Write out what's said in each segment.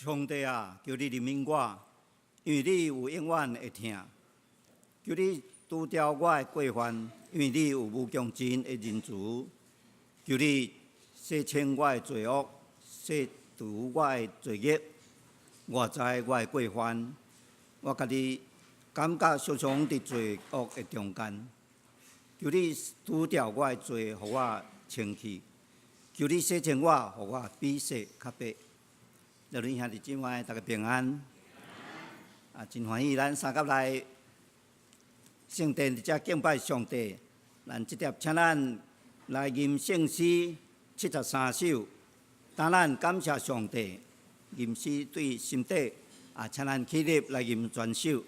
上帝啊，求你憐憫我，因為你有永遠的疼；求你除掉我的過犯，因為你有無窮盡的仁慈。求你洗清我的罪惡，洗除我的罪孽。我知我的過犯，我家己感覺常常佇罪惡的中間。求你除掉我的罪，予我清去；求你洗淨我，予我比雪較白。各位兄弟姊妹，大家平安。啊，真歡喜，咱三甲來聖殿佇遮敬拜上帝。咱這碟請咱來吟聖詩73首，當咱感謝上帝，吟詩對心底啊，請咱起立來吟全首。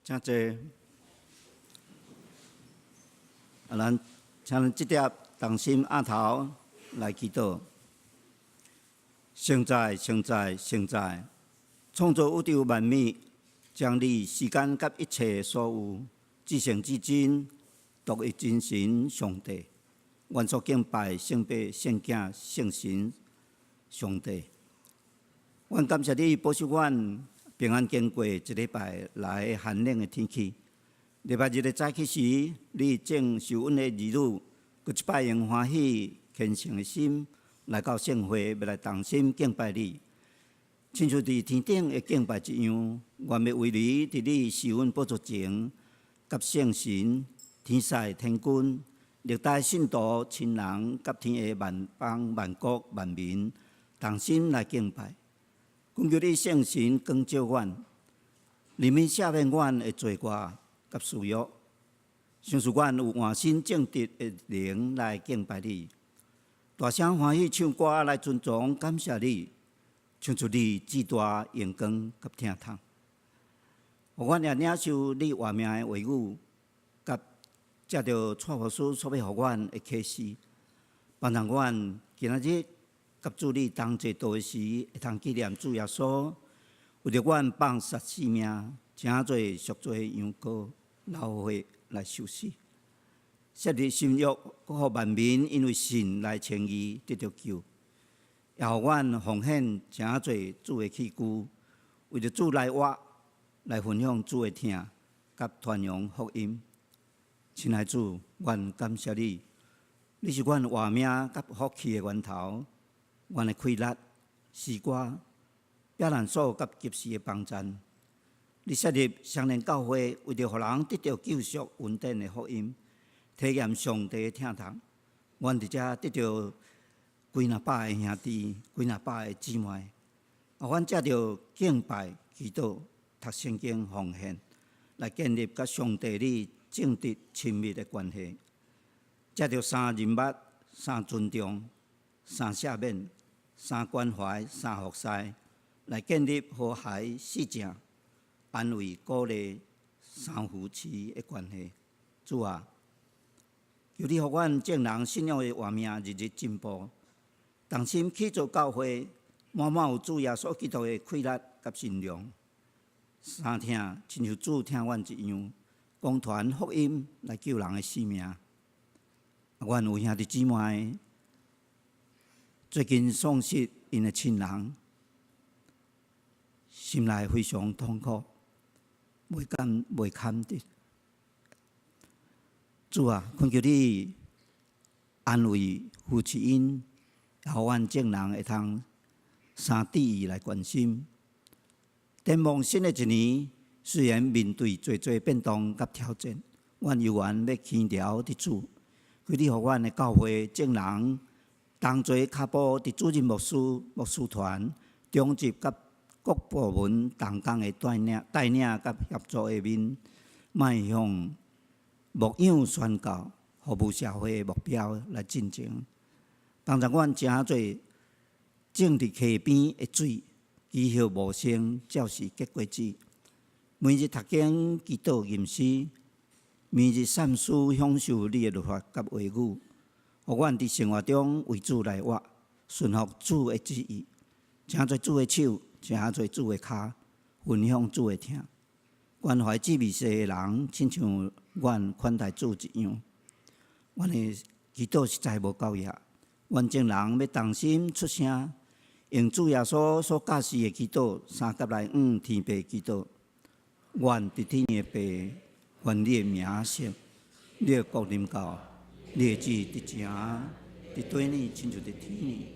請坐。啊，咱請咱這碟同心阿頭來祈禱。聖在，聖在，聖在，創造宇宙萬物，將你時間佮一切所有，至聖至真，獨一真神上帝，阮所敬拜聖父、聖囝、聖神上帝。阮感謝你保守阮平安經過一禮拜來寒冷的天氣。禮拜日的早起時，你正受阮的兒女，閣一擺用歡喜虔誠的心來到聖會，欲來同心敬拜你，親像佇天頂的敬拜一樣。願欲為你佇你施恩寶座前，佮聖神、天使、天軍、歷代信徒、親人，佮天下萬邦萬國萬民同心來敬拜。懇求你聖神光照阮，憐憫赦免阮的罪過佮私欲，賞賜阮有換新正直的靈來敬拜你，大聲歡喜唱歌來尊崇感謝你，唱出你至大榮光佮疼痛。予阮也領受你活命的話語，佮藉著蔡牧師所欲予阮的啟示，幫助阮今仔日佮主你同齊道的時，會通紀念主耶穌，為著阮放捨性命，成做贖罪的羊羔，流血來受死。設立新約，閣予萬民因為信來稱義得著救，也予阮奉獻成做主的器具，為著主來活，來分享主的疼，佮傳揚福音。親愛主，阮感謝你，你是阮活命佮福氣的源頭，阮的氣力、詩歌、避難所佮及時的幫贊。你設立雙連教會，為著予人得著救贖恩典的福音，體驗上帝的疼痛。阮佇遮得著幾若百个兄弟、幾若百个姊妹，啊，阮藉著敬拜、祈禱、讀聖經、奉獻，來建立佮上帝你正直親密的關係。藉著三人脈、三尊重、三赦免、三關懷、三服侍，來建立和諧、四正、安慰、鼓勵、三扶持的關係。主啊，求你予阮眾人信仰的活命日日進步，同心去做教會，滿滿有主耶穌基督的氣力佮身量。三疼，親像主疼阮一樣，廣傳福音來救人的性命。阮有兄弟姊妹最近喪失𪜶的親人，心內非常痛苦，袂甘袂堪得。主啊，懇求你安慰扶持𪜶，也予阮眾人會通三注意來關心。展望新的一年，雖然面對濟濟變動佮挑戰，阮猶原欲牽牢佇主，求你予阮的教會眾人同齊跤步，佇主任牧師、牧師團、長執佮各部門同工的帶領、帶領佮協助下面，邁向牧養宣教、服務社會的目標來進前，幫助阮成做種佇溪邊的水，枝葉茂盛，照時結果子。每日讀經、祈禱、吟詩，每日散思享受你的律法佮話語，予阮佇生活中為主來活，順服主的旨意，成做主的手，成做主的跤，分享主的疼，關懷姊妹世的人，親像阮款待主一樣。阮的祈禱實在無夠額，阮眾人欲同心出聲，用主耶穌所教示的祈禱，三甲來向天父祈禱。願佇天的父，願你的名聖，你的國臨到，你的旨意佇成，佇地呢，親像佇天呢。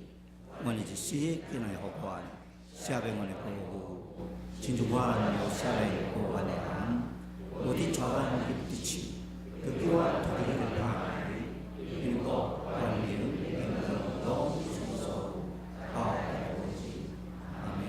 阮的一食今仔日予阮，赦免阮的過誤，親像阮也赦免過阮的人。無得帶阮入敵試，著救阮脫離歹。因為國、權能、榮耀攏屬你所有，到永遠。阿門。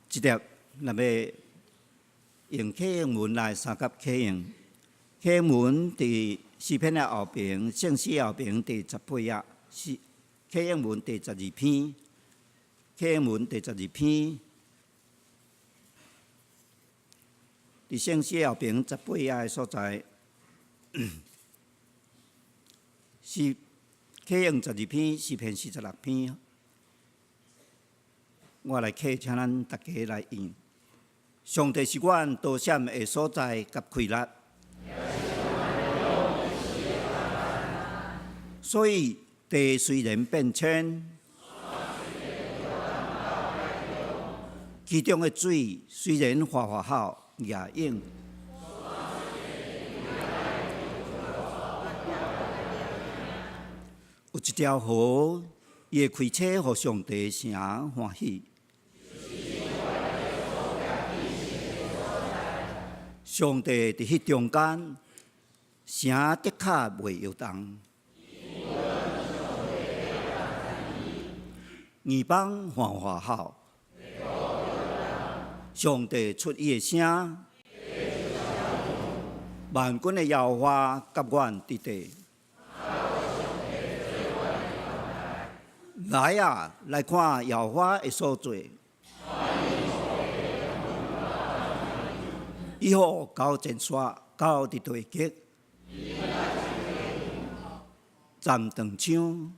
這碟咱欲用啟應文來相佮啟應，啟應文佇詩篇的後爿，聖詩後爿第18頁，是啟應文第12篇，啟應文第十二篇，佇聖詩後爿十八頁的所在，是啟應十二篇，詩篇46篇。我來啟，請咱大家來應。上帝是阮躲閃的所在佮氣力，所以地雖然變遷，其中的水雖然嘩嘩吼夯湧。有一條河，伊會開車予上帝城歡喜。上帝佇彼中間，城的確袂搖動。異邦嘩嘩吼，上帝出伊的聲，萬軍的耶和華佮阮佇地。來啊，來看耶和華的所做。伊予猴前徙到佇地極，站長槍。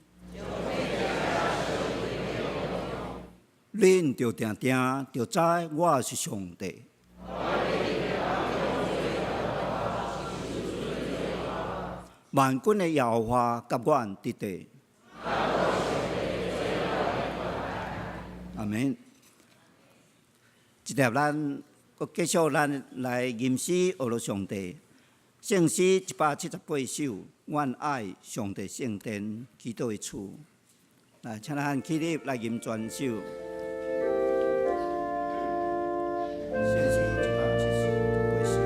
恁著定定著知我是上帝。萬軍的耶和華佮阮佇地。阿門。這粒咱閣繼續咱來吟詩學羅上帝。聖詩178首，阮愛上帝聖殿祈禱的厝。來，請咱起立來吟全首。聖詩178首。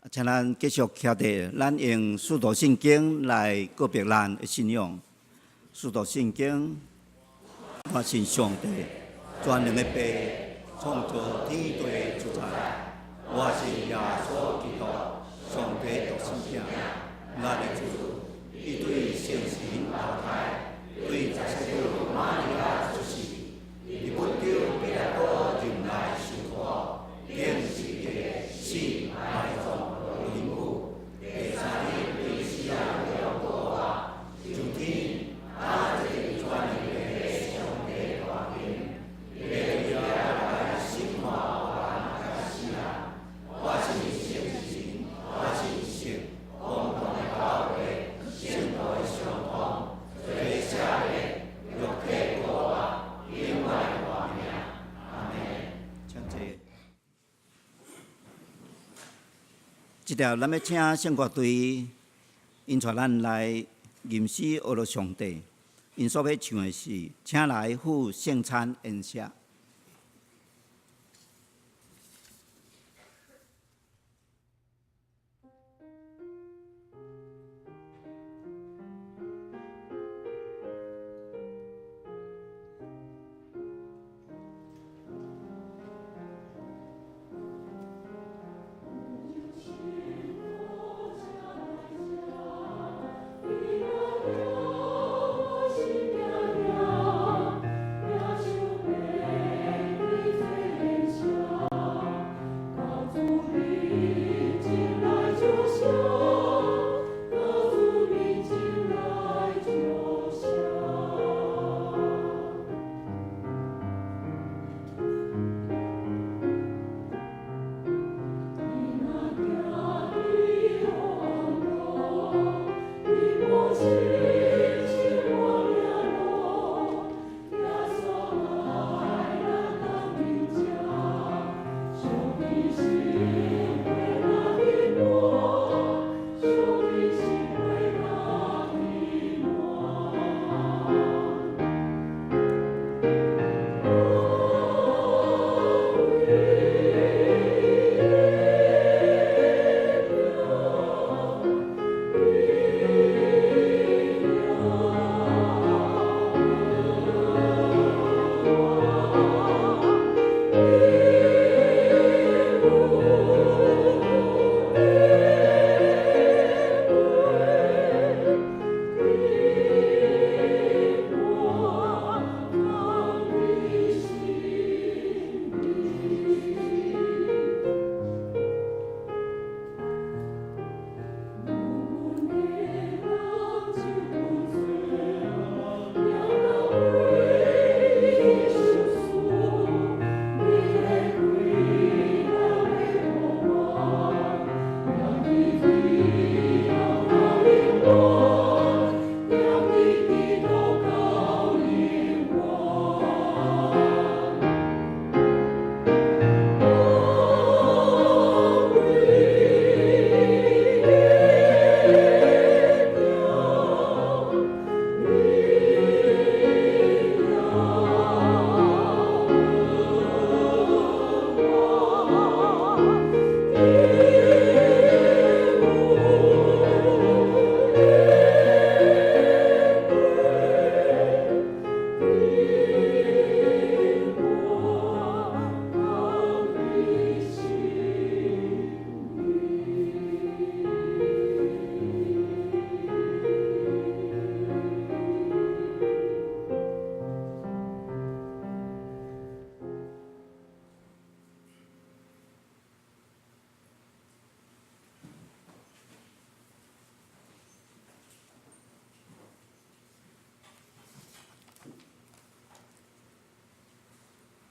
請咱繼續徛佇，咱用使徒信經來告白咱的信仰。使徒信經，我信上帝，全能的父，創造天地的主宰。我信耶穌基督，上帝獨生子，咱的主，伊對聖神投胎，對十聖母瑪利亞出世，佇本丟彼拉多入內受苦，釘十字架，死埋葬，落陰府，第三日對死人復活，上天，搭坐佇全能的上帝大權，欲對遐來審判活人佮死人。我信聖神，我信聖公共的教會，聖徒的相通，這條咱欲請聖樂隊，𪜶帶咱來吟詩學著上帝。𪜶所欲唱的是，請來赴聖餐筵席。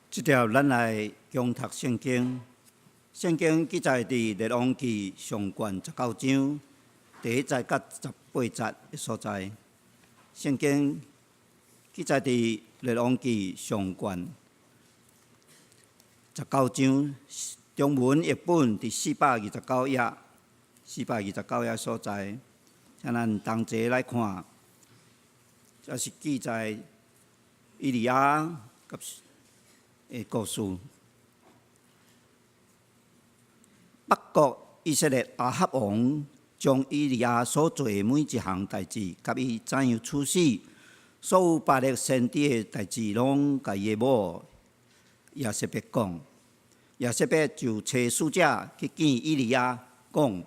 這條咱來共讀聖經，聖經記載佇列王紀上卷19章第1節佮18節的所在。聖經記載佇列王紀上卷十九章，中文譯本佇429頁，429頁所在，請咱同齊來看，這是記載以利亞的故事。北國以色列亞哈王將以利亞所做的每一項代誌，佮伊怎樣處死，所有巴力先知的代誌，攏共伊的某耶洗別講。耶洗別就差使者去見以利亞，講：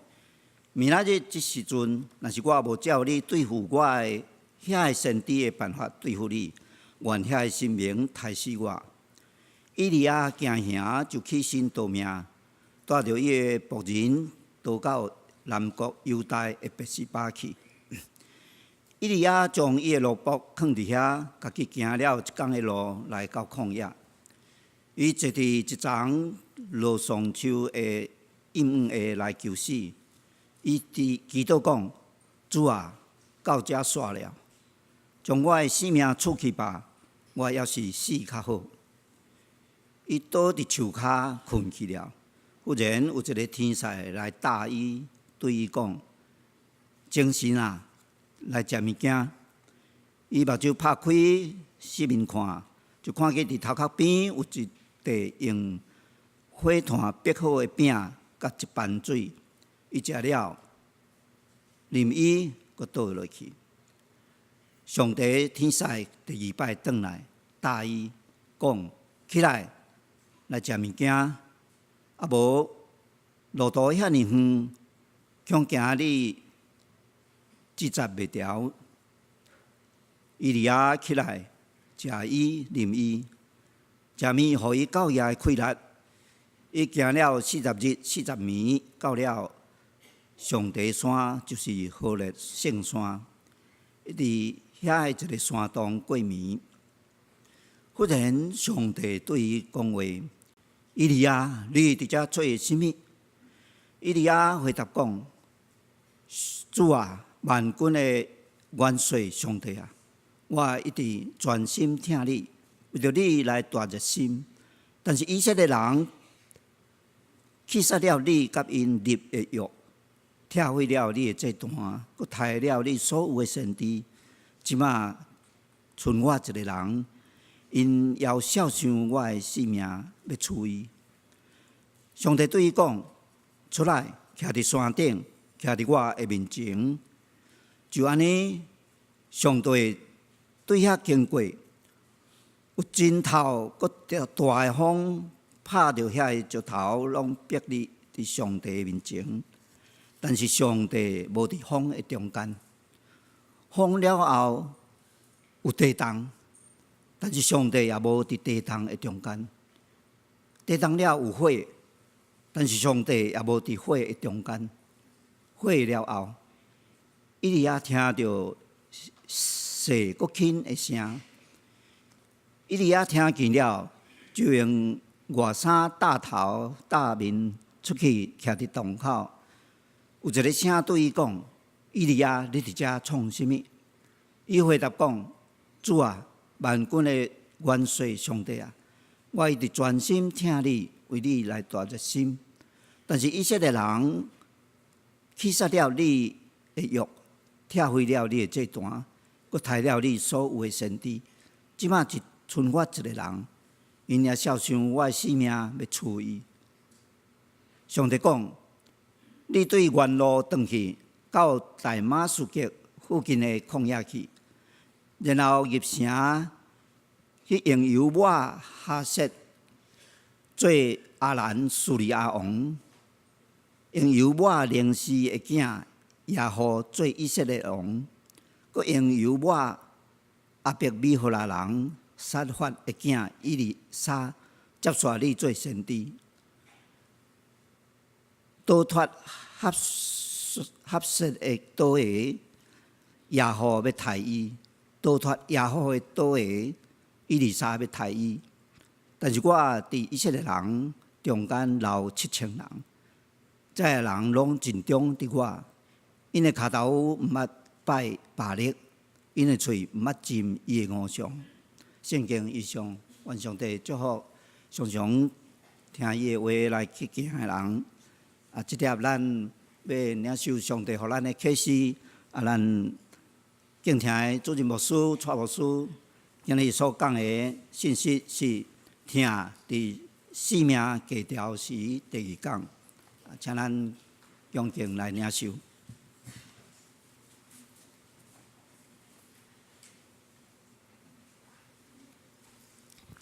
明仔日這時陣，若是我無照你對付我的遐个先知的辦法對付你，願遐个神明刣死我。以利亞驚嚇，就起身逃命，帶著伊的僕人逃到南國猶大的別是巴去。以利亞將伊的奴僕囥佇遐，家己行了一工的路來到曠野。伊坐佇一叢羅桑樹的蔭下來求死。伊佇祈禱講：主啊，到遮煞了，將我的性命取去吧，我猶是死較好。伊倒佇樹跤睏去了。忽然有一个天使來搭伊，對伊講：精神啊，來食物件。伊目睭拍開，四面看，就看見佇頭殼邊有一塊用火炭煏好的餅，佮一盤水。伊食了，啉伊，閣倒落去。上帝天使第二擺轉來，搭伊講：起來，來食物件。啊無路途遐爾遠，恐驚你積節袂牢。以利亞起來，食伊啉伊，食物予伊到夜的氣力。伊行了四十日四十暝，到了上帝山，就是何烈聖山。伊佇遐的一个山洞過暝。忽然，上帝對伊講話：以利亞，你佇遮做啥物？以利亞回答講：主啊，萬軍的元帥上帝啊，我一直專心疼你，為著你來大熱心。但是以色列人棄殺了你佮𪜶立的約，拆毀了你的祭壇，閣刣了你所有的先知。這馬賰我一个人，𪜶猶肖想我的性命，欲除伊。上帝對伊講：出來，徛佇山頂，徛佇我的面前。就按呢，上帝對遐經過，有真透閣大的風，拍著遐个石頭，攏煏佇佇上帝面前。但是上帝無佇風的中間。風了後有地動，但是上帝也無佇地動的中間。地動了有火，但是上帝也無佇火的中間。火了後，以利亞聽著細閣輕的聲，以利亞聽見了，就用外衫罩頭罩面出去，徛佇洞口。有一个聲對伊講：以利亞，你佇遮創啥物？伊回答講：主啊，萬軍的元帥上帝啊，我一直專心疼你，為你來大熱心。但是以色列人棄殺了你的約，拆毀了你的祭壇，閣刣了你所有的先知。這馬只賰我一个人，𪜶也肖想我的性命，欲除伊。上帝講：你對原路轉去，到大馬士革附近的曠野去，然後入城去用油抹哈薛做亞蘭敘利亞王，用油抹寧示的囝耶戶做以色列王，閣用油抹亞伯米和拉人撒法的囝以利沙接續你做先知。逃脫哈薛的刀的耶戶欲刣伊，逃脫耶戶的刀的以利沙欲刣伊。但是我佇以色列人中間留7000人，這个人攏盡忠佇我，𪜶的跤頭毋捌拜巴力，𪜶的喙毋捌斟伊的偶像。聖經以上，願上帝祝福常常聽伊的話來去行的人。啊，這粒咱欲領受上帝予咱的啟示，啊，咱敬聽的主任牧師、蔡牧師今日所講的信息是疼佇生命低潮時第二講，請咱恭敬來領受。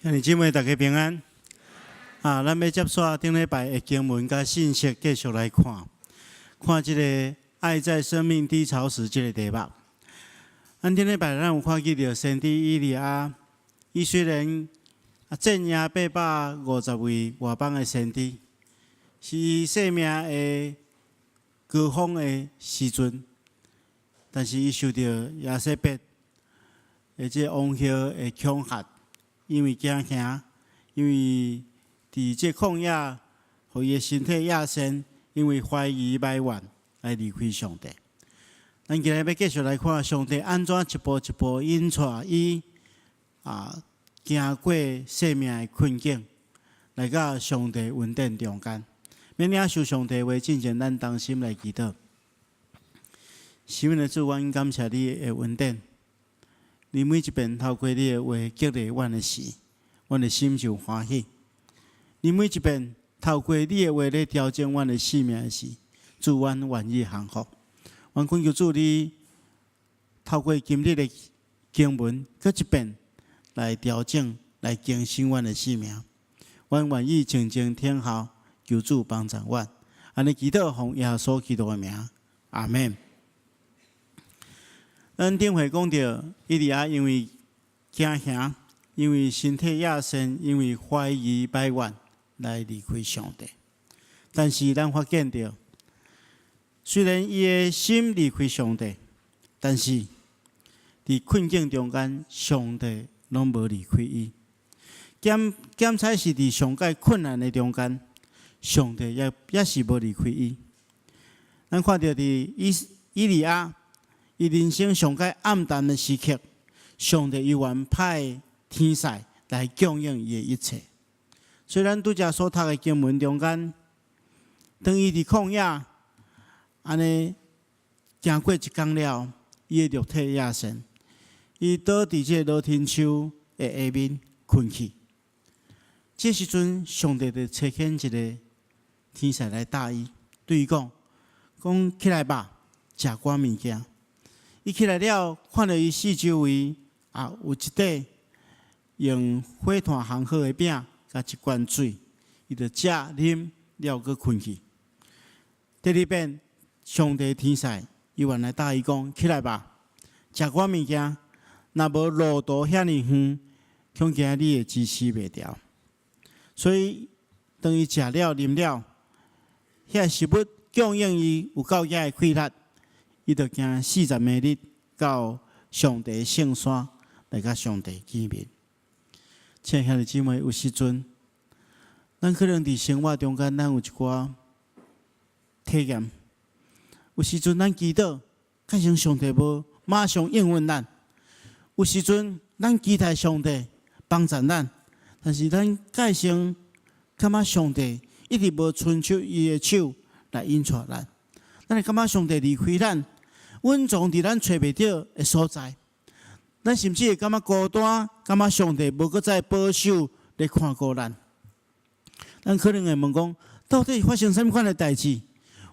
兄弟姊妹，大家平安。啊，咱欲接續頂禮拜的經文佮信息，繼續來看，看這个愛在生命低潮時這个題目。咱頂禮拜咱有看見著先知以利亞，伊雖然啊戰贏850位外邦的先知，是伊生命的高峰的時陣，但是伊受著耶洗別的這个王后的恐嚇，因為驚嚇，因為佇這曠野，予伊的身體壓身，因為懷疑埋怨來離開上帝。咱今日欲繼續來看上帝按怎一步一步引帶伊啊，行過生命的困境，來到上帝恩典中間。欲領受上帝話進前，咱同心來祈禱。是阮的主，阮感謝你的恩典。你每一遍透過你的話激勵阮的時，阮的心就歡喜。你每一遍透過你的話來調整阮的生命的時，主，阮願意降服。阮懇求主，你透過今日的經文，閣一遍來調整、來更新阮的生命。阮願意靜靜聽候，求主幫助阮。按呢祈禱，奉耶穌基督的名，阿門。咱頂回講著，以利亞因為驚嚇，因為身體野身，因為懷疑埋怨來離開上帝。但是咱發現著，雖然伊的心離開上帝，但是佇困境中間，上帝攏無離開伊。兼且是佇上蓋困難的中間，上帝也是無離開伊。咱看著佇以利亞，伊人生上蓋暗淡的時刻，上帝猶原派天使來供應伊的一切。雖然拄才所讀的經文中間，當伊佇曠野按呢行過一工了，伊的肉體野身，伊倒佇這個羅天樹的下面睏去。這時陣，上帝就差遣一個天使來搭伊，對伊講：講起來吧，食寡物件。伊起來了，看著伊四周圍啊有一塊用火炭烘好的餅，佮一罐水，伊就食啉了，閣睏去。第二遍，上帝天使猶原來搭伊講：起來吧，食寡物件，若無路途遐爾遠，恐驚你會支持袂牢。所以，當伊食了啉了，遐食物供應伊有夠額的氣力，伊就行40暝日到上帝聖山來佮上帝見面。親愛兄弟姊妹，有時陣，咱可能佇生活中間，咱有一寡體驗。有時陣咱祈禱，感情上帝無馬上應允咱。有時陣咱期待上帝幫助咱，但是咱蓋先感覺上帝一直無伸出伊的手來引帶咱。咱會感覺上帝離開咱，隱藏佇咱揣袂著的所在。咱甚至會感覺孤單，感覺上帝無閣再保守來看顧咱。咱可能會問講，到底發生啥物款的代誌？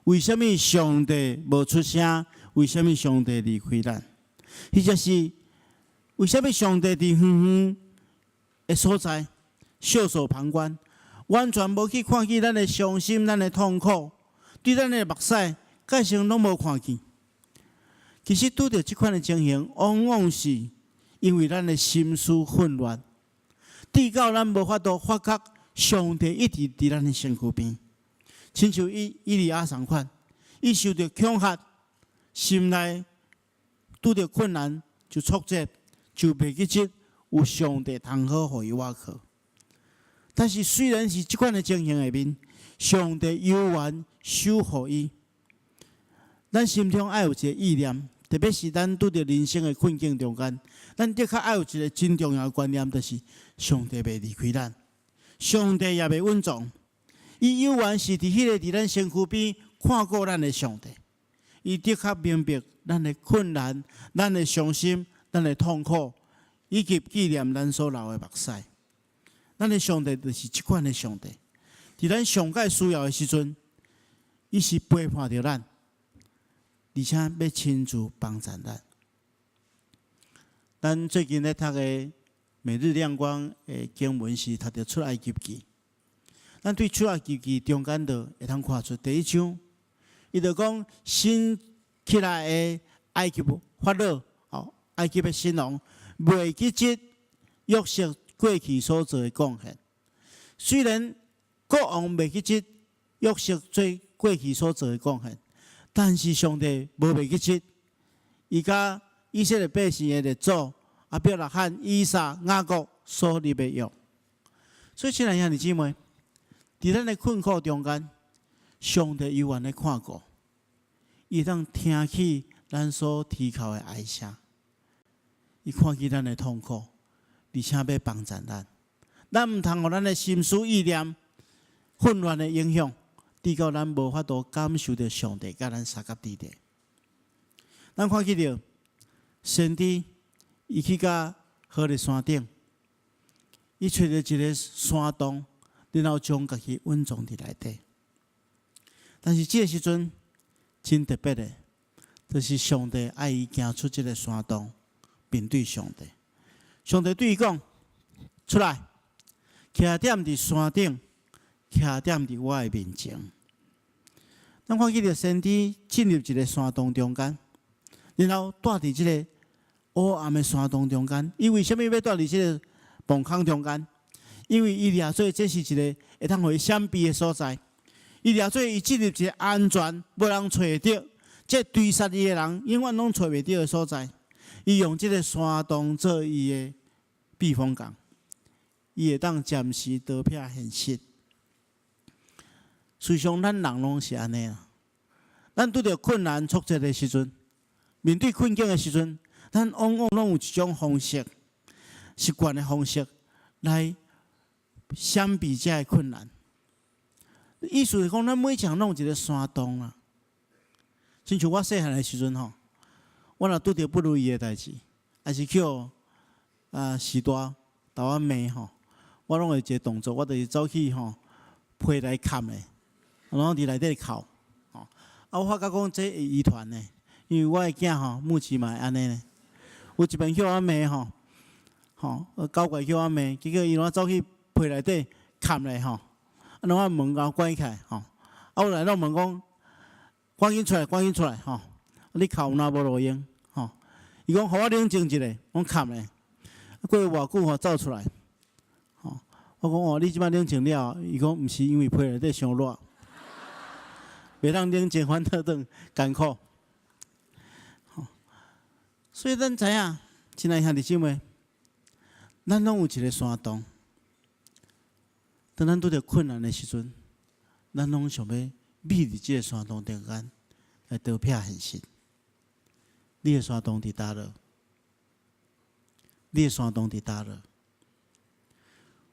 為啥物上帝無出聲？為啥物上帝離開咱？或者是為啥物上帝佇遠遠的所在袖手旁觀，完全無去看見咱的傷心、咱的痛苦，對咱的目屎，蓋成攏無看見。其實拄著這款的情形，往往是因為咱的心思混亂，直到咱無法度發覺上帝一直佇咱的身軀邊，親像以利亞仝款，伊受著恐嚇，心內拄著困難就挫折，就袂記得有上帝通好予伊倚靠。但是雖然是這款的情形下面，上帝猶原守護伊。咱心中愛有一個意念，特別是咱拄著人生的困境中間，咱的確愛有一個真重要的觀念，就是上帝袂離開咱，上帝也袂隱藏，伊猶原是佇彼個佇咱身軀邊看顧咱的上帝。伊的確明白咱的困難、咱的傷心、咱的痛苦，以及紀念咱所流的目屎。咱的上帝就是這款的上帝，佇咱上蓋需要的時陣，伊是陪伴著咱，而且欲親自幫助咱。咱最近咧讀的每日亮光的經文是讀著出埃及記。咱對出埃及記中間就會通看出第一章，伊就講新起來的埃及法老，哦，埃及的新王袂記得約瑟過去所做的貢獻。雖然國王袂記得約瑟做過去所做的貢獻，但是上帝無袂記得，伊佮以色列百姓的列祖亞伯拉罕、以撒、雅各所立的約。所以，親愛兄弟姊妹，佇咱的困苦中間，上帝猶原咧看顧，伊會當聽起咱所啼哭的哀聲，伊看見咱的痛苦，而且欲幫助咱。咱毋通予咱的心思意念混亂的影響，直到咱無法度感受著上帝佮咱相佮佇咧。咱看見著先知，伊去到何烈山頂，伊揣著一个山洞，然後將家己隱藏佇內底。但是這个時陣真特別的，就是上帝愛伊行出這个山洞，面對上帝。上帝對伊講：出來，徛踮佇山頂，徛踮佇我的面前。咱看見著先知進入一个山洞中間，然後蹛佇這个黑暗的山洞中間。伊為啥物欲蹛佇這个墓坑中間？因為伊掠做這是一个會當予伊閃避的所在。伊掠做伊進入一个安全、無人揣會著，這追殺伊的人永遠攏揣袂著的所在。伊用這个山洞做伊的避風港，伊會當暫時逃避現實。事實上，咱人攏是按呢啦。咱拄著困難挫折的時陣，面對困境的時陣，咱往往攏有一種方式，習慣的方式來閃避這个困難。意思是講，咱每一項攏有一个山洞啊。親像我細漢的時陣吼，我若拄著不如意的代誌，抑是去予序大豆我罵吼，我攏會一个動作，我就是走去吼被內崁咧，然後佇內底哭。吼，啊，我發覺講這會遺傳的，因為我的囝吼目前嘛會按呢。有一擺去予我罵吼，吼，搞怪去予我罵，結果伊攏走去被內底崁咧吼，啊，然後門共關起來吼，啊，我來攏問講，趕緊出來，趕緊出來吼，你哭若無路用吼，伊講予我冷靜一下，講崁咧，過偌久吼走出來，吼，我講哦，你這擺冷靜了，伊講毋是因為被內底傷熱，袂當冷靜反倒轉艱苦。吼，所以咱知影，親愛兄弟姊妹，咱攏有一个山洞。當咱拄著困難的時陣，咱攏想欲覕佇這个山洞中間來逃避現實。你的山洞佇佗落？你的山洞佇佗落？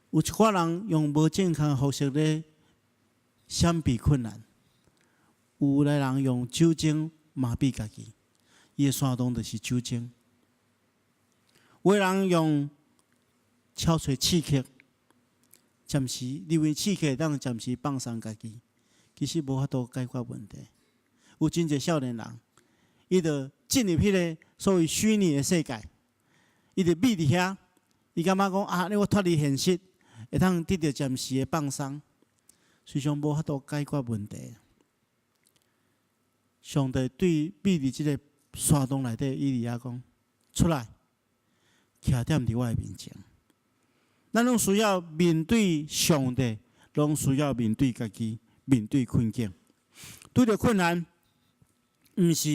有一寡人用無健康的方式咧閃避困難，有的人用酒精麻痹家己，伊的山洞就是酒精。有的人用超濟刺激，暫時認為刺激會當暫時放鬆家己，其實無法度解決問題。有真濟少年人，伊就進入彼个所謂虛擬的世界，伊就覕佇遐，伊感覺講啊，我脫離現實，會當得著暫時的放鬆，實際上無法度解決問題。上帝對覕佇這个山洞內底，以利亞講：出來，徛踮佇我的面前。咱攏需要面對上帝，攏需要面對家己，面對困境。拄著困難，毋是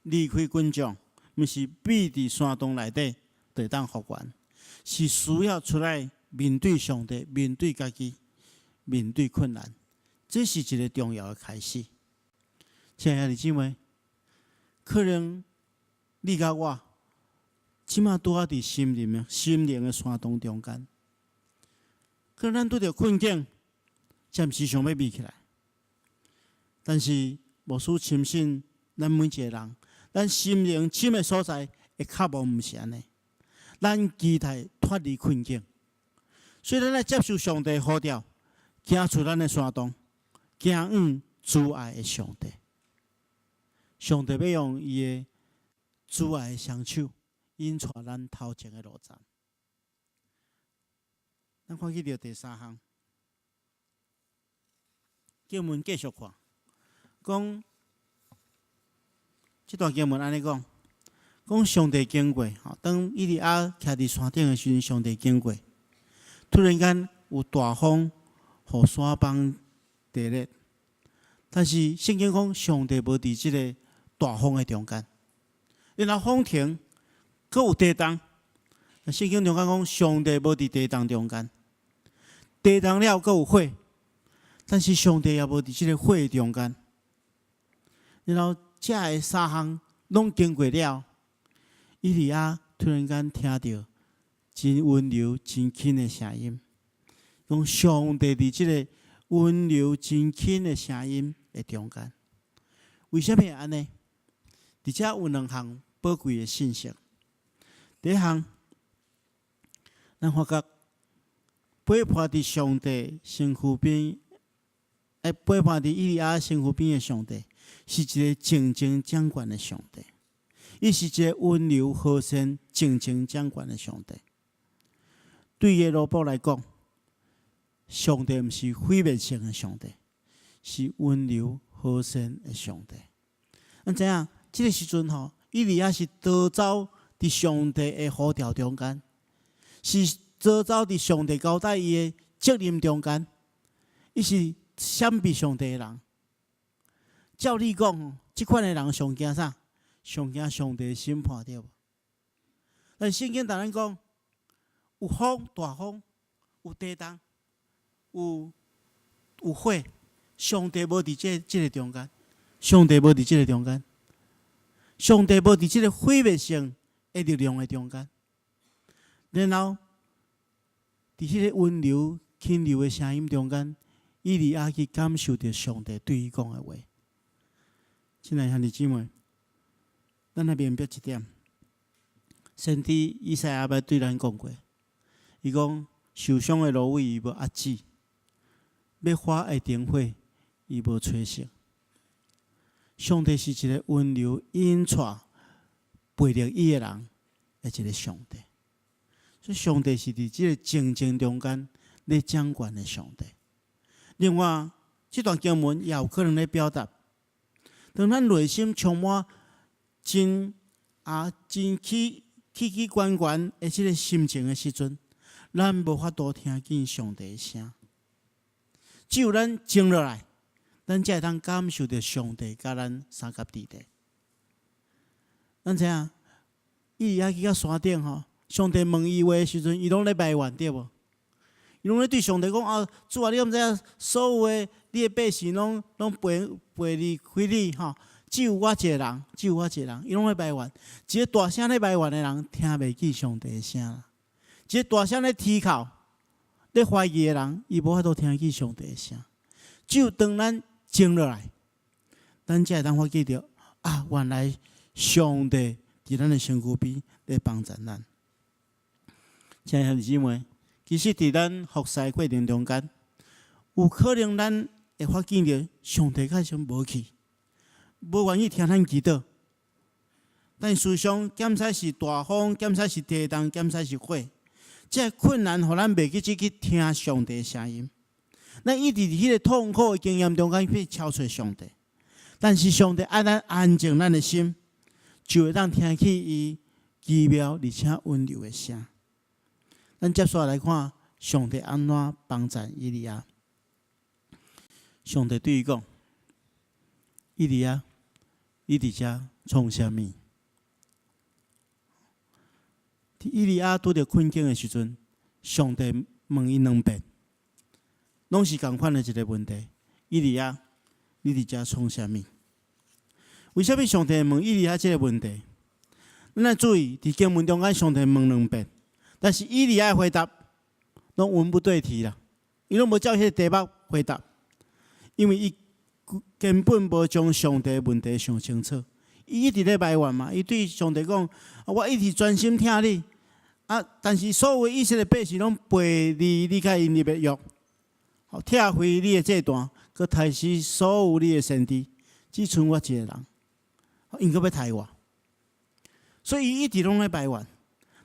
離開群眾，毋是覕佇山洞內底就會當復原，是需要出來面對上帝，面對家己，面對困難。這是一个重要的開始。親愛的姊妹，可能你佮我，這馬拄好佇心靈的山洞中間。可能咱拄著困境，暫時想欲覕起來，但是牧師深信，咱每一个人，咱心靈深的所在的渴望毋是按呢。咱期待脫離困境，所以咱愛接受上帝呼召，行出咱的山洞，行向慈愛的上帝。上帝欲用伊的慈愛的雙手，引帶咱頭前的路程。咱看去著第三項，經文繼續看，講這段經文按呢講，講上帝經過，吼，當以利亞徛佇山頂的時陣，上帝經過，突然間有大風，予山崩地裂，但是聖經講上帝無佇這个大風的中間，然後風停，閣有地動，聖經中間講上帝無佇地動中間，地動了閣有火，但是上帝也無佇這个火中間。然後這个三項攏經過了，以利亞突然間聽著真溫柔、真輕的聲音，講上帝佇這个溫柔真輕的聲音的中間。為啥物會按呢？佇遮有兩項寶貴的信息。第一項，咱發覺陪伴佇上帝身軀邊，陪伴佇以利亞身軀邊的上帝，是一個靜靜掌權的上帝。伊是一個溫柔和善、靜靜掌權的上帝。對耶羅波來講，上帝毋是毀滅性的上帝，是溫柔和善的上帝。咱知影，這個時陣吼，以利亞是逃走佇上帝的呼召中間，是逃走佇上帝交代伊的責任中間，伊是閃避上帝的人。照理講，這款的人上驚啥？上驚上帝的審判，對無？但聖經逐咱講，有風大風，有地動，有火，上帝無佇這個中間，上帝無佇這個中間，上帝無佇這個毀滅性的力量的中間。然後，佇彼個溫柔輕柔的聲音中間，以利亞去感受著上帝對伊講的話。親愛兄弟姊妹，咱來明白一點，先知以賽亞捌對咱講過，伊講受傷的蘆葦伊無壓止，欲發的燈火伊無吹熄。上帝是一個溫柔引帶背著伊的人的一個上帝，所以上帝是佇這個靜靜中間咧掌權的上帝。另外，這段經文也有可能咧表達，當咱內心充滿真起起起懸懸的這個心情的時陣，咱無法度聽見上帝的聲。只有咱靜落來，咱才會當感受著上帝佮咱相佮佇咧。咱知影，以利亞去到山頂吼，上帝問伊話的時陣，伊攏咧埋怨，對無？伊攏咧對上帝講啊，主啊，你敢知影所有的你的百姓攏背離開你吼？只有我一個人，只有我一個人，伊攏咧埋怨。一個大聲咧埋怨的人，聽袂見上帝的聲。一個大聲咧啼哭、咧懷疑的人，伊無法度聽見上帝的聲。只有當咱靜落來，咱才會當發覺著啊，原來上帝佇咱的身軀邊咧幫助咱。親愛兄弟姊妹，其實佇咱服侍過程中間，有可能咱會發現著上帝較像無去，無願意聽咱祈禱。但事實上，敢使是大風，敢使是地動，敢使是火，這個困難予咱袂記得去聽上帝的聲音。咱一直佇彼個痛苦的經驗中間去敲揣上帝，但是上帝愛咱安靜咱的心，就會當聽見伊奇妙而且溫柔的聲。咱接續來看上帝按怎幫助以利亞。上帝對伊講：以利亞，你佇遮創啥物？佇以利亞拄著困境的時陣，上帝問伊兩遍，攏是仝款的一個問題。以利亞，你佇遮創啥物？為啥物上帝問以利亞這個問題？咱來注意，佇經文中間，上帝問兩遍，但是以利亞的回答攏文不對題啦，伊攏無照彼個題目回答，因為伊根本無將上帝的問題想清楚。伊一直咧埋怨嘛，伊對上帝講：我一直專心聽你，啊，但是所有以色列百姓攏背離你佮𪜶立的約，拆毀你的祭壇，閣刣死所有你的先知，只賰我一個人，𪜶閣欲刣我。所以伊一直攏咧埋怨。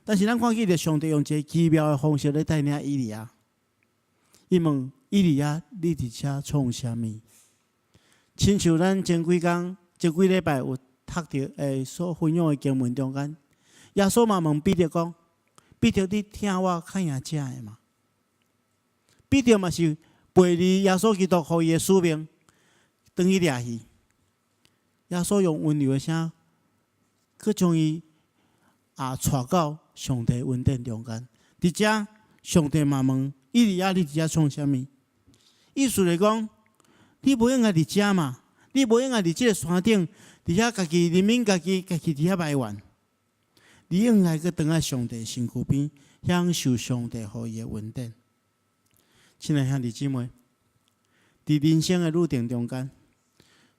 但是咱看見著上帝用一個奇妙的方式咧帶領以利亞。伊問以利亞：你佇遮創啥物？親像咱前幾工、前幾禮拜有讀著所分享的經文中間，耶穌嘛問彼得講：彼得，你疼我較贏這个嗎？彼得嘛是背離耶穌基督予伊的使命，轉去掠魚。耶穌用溫柔的聲，閣將伊帶到上帝恩典中間。佇遮，上帝嘛問以利亞：你佇遮創啥物？意思來講，你無應該佇遮嘛，你無應該佇這個山頂，佇遐家己憐憫家己，家己佇遐埋怨。你應該閣轉來上帝身軀邊，享受上帝予伊的恩典。親愛兄弟姊妹，佇人生的旅程中間，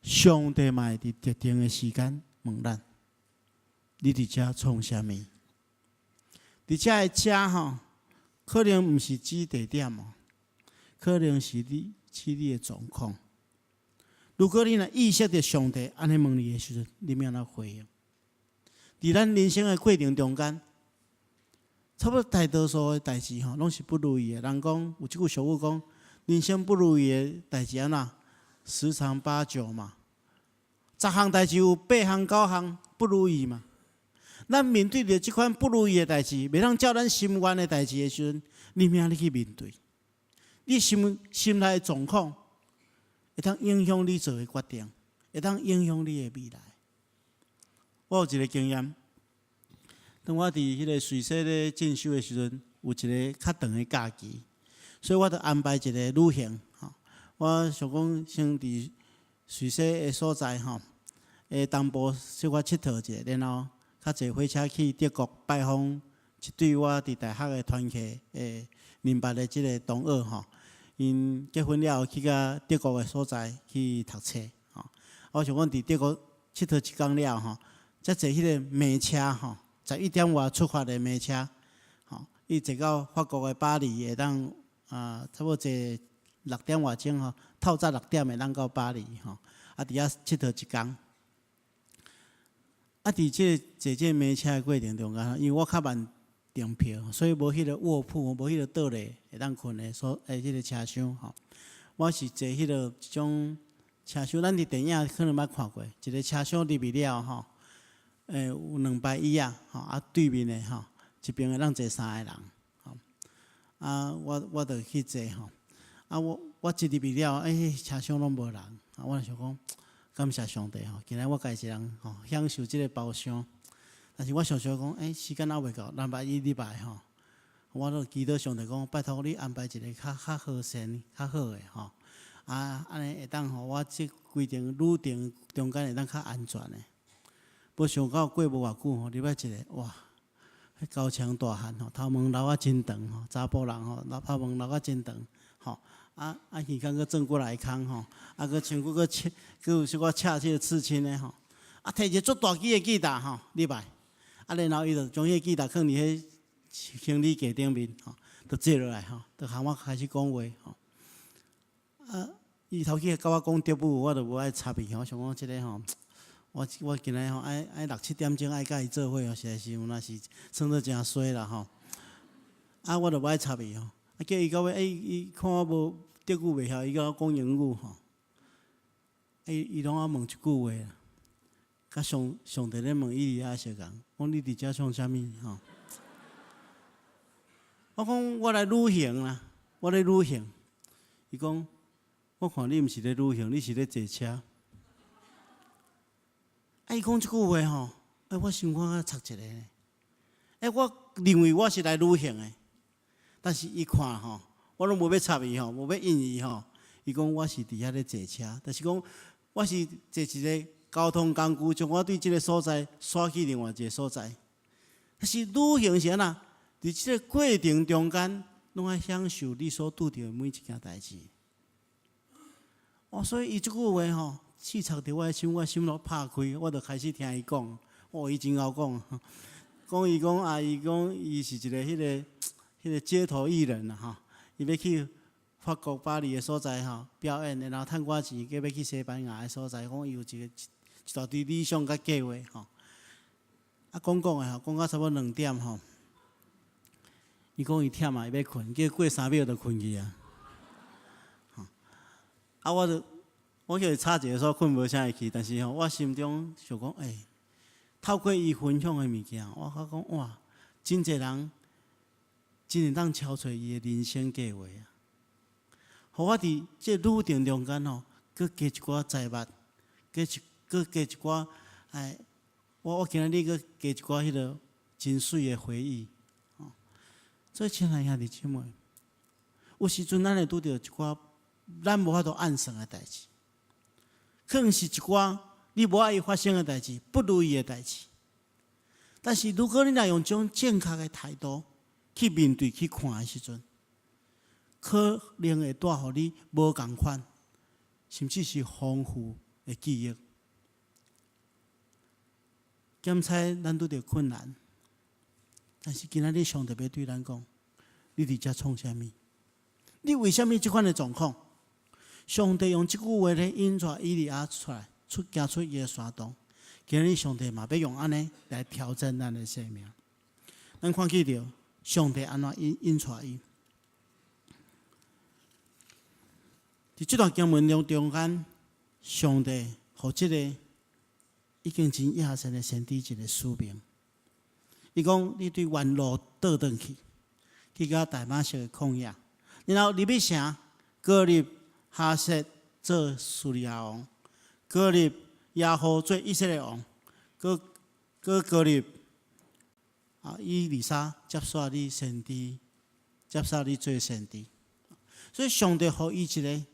上帝嘛會佇特定的時間問咱：你佇遮創啥物？佇遮的遮吼，可能毋是指地點哦，可能是你指你的狀況。如果你若意識著上帝按呢問你的時陣，你欲按怎回應？佇咱人生的過程中間，差不多大多數的代誌吼，攏是不如意的。人講有這句俗語講，人生不如意的代誌按怎？十常八九嘛。十項代誌有八項九項不如意嘛。咱面對著這款不如意的代誌，袂當照咱心願的代誌的時陣，你欲按怎去面對？你心心內的狀況，會當影響你做的決定，會當影響你的未來。我有一個經驗，當我佇彼個瑞士咧進修的時陣，有一個較長的假期，所以我就安排一個旅行。吼，我想講先佇瑞士的所在吼，的東部小可𨑨迌一下，然後較坐火車去德國拜訪一對我佇大學的團契的認捌的這個同學吼。𪜶結婚了後去到德國的所在去讀冊吼。我想講佇德國𨑨迌一工了吼，才坐彼個慢車吼，11點外出發的慢車，吼，伊坐到法國的巴黎會當啊，差不多坐六點外鐘吼，透早六點會當到巴黎吼，啊，佇遐𨑨迌一工。啊，佇這個坐這個慢車的過程中間，因為我較慢訂票，所以無彼個臥鋪，無彼個倒咧會當睏的所的彼個車廂吼。我是坐彼個一種車廂，咱佇電影可能捌看過，一個車廂入去了吼，有兩排椅仔吼，啊對面的吼，一邊會當坐三個人，吼。啊，我就去坐吼，啊我一入去了，欸，車廂攏無人，啊，我就想講，感謝上帝吼，今仔我家己一人吼，享受這個包廂。但是我想想講，欸，時間猶未到，禮拜一禮拜吼，我就祈禱上帝講，拜託你安排一個較較和善、較好的吼，啊，按呢會當予我這規程旅程中間會當較安全的。無想到過無偌久吼，入來一個哇，彼高牆大漢吼，頭毛留啊真長吼，查埔人吼，留頭毛留啊真長吼，啊啊耳孔閣轉過來空吼，啊閣穿骨閣刺，閣有小可赤這個刺青的吼，啊提一个足大支的吉他吼，入來。啊，然後伊就將彼個吉他囥佇彼行李架頂面吼，就坐落來吼，就和我開始講話吼。啊，伊頭先佮我講德語，我就無愛插伊吼，想講這個吼，我今仔吼愛愛六七點鐘愛佮伊做伙吼，實在是有若是算做誠衰啦吼。啊，我就無愛插伊吼。啊，叫伊到尾，欸，伊看我無德語袂曉，伊佮我講英語吼。伊伊攏愛問一句話。佮上上帝咧問以利亞相仝，講你佇遮創啥物吼？我講我來旅行啦，我咧旅行。伊講，我看你毋是咧旅行，你是咧坐車。啊，伊講這句話吼，欸，我心肝仔插一下呢。欸，我認為我是來旅行的，但是伊看吼，我攏無欲插伊吼，無欲應伊吼。伊講我是佇遐咧坐車，就是講我是坐一個交通工具，將我對這個所在徙去另外一個所在。但是旅行是按怎？佇這個過程中間，攏愛享受你所拄著的每一件代誌。哦，所以伊這句話吼，刺插佇我的心，我心攏拍開，我就開始聽伊講。哦，伊真𠢕講，講伊講啊，伊講伊是一個彼個街頭藝人啦吼，伊欲去法國巴黎的所在吼表演，然後趁寡錢，閣欲去西班牙的所在，講伊有一個一大堆理想佮計劃吼。啊，講講的吼，講到差不多2點吼，伊講伊忝啊，伊欲睏，結果過3秒就睏去啊。啊，我就我叫伊吵一下，煞睏無啥會去，但是吼，我心中想講，欸，透過伊分享的物件，我發覺哇，真濟人真會當超出伊的人生計劃啊！予我佇這旅程中間吼，閣加一寡財物，閣加一寡哎，我今仔日閣加一寡彼個真媠的回憶。吼，所以親愛兄弟姊妹，有時陣咱會拄著一寡咱無法度按算的代誌，可能是一寡你無愛伊發生的代誌，不如意的代誌。但是如果你若用這種正確的態度去面對、去看的時陣，可能會帶予你無仝款，甚至是豐富的記憶。檢查咱拄著困難，但是今仔日上帝欲對咱講：你佇遮創啥物？你為啥物這款的狀況？上帝用這句話咧引帶以利亞出來，出行出伊的山洞。今日上帝嘛欲用按呢來挑戰咱的生命。咱看見著上帝按怎引引帶伊？佇這段經文中中間，上帝予這個已經真野心的先知一個使命。伊講：你對原路倒轉去，去到大馬色的曠野，然後入去城，膏立哈薛做敘利亞王，膏立耶戶做以色列王，閣閣膏立啊以利沙接續你先知，接續你做先知。所以上帝予伊一個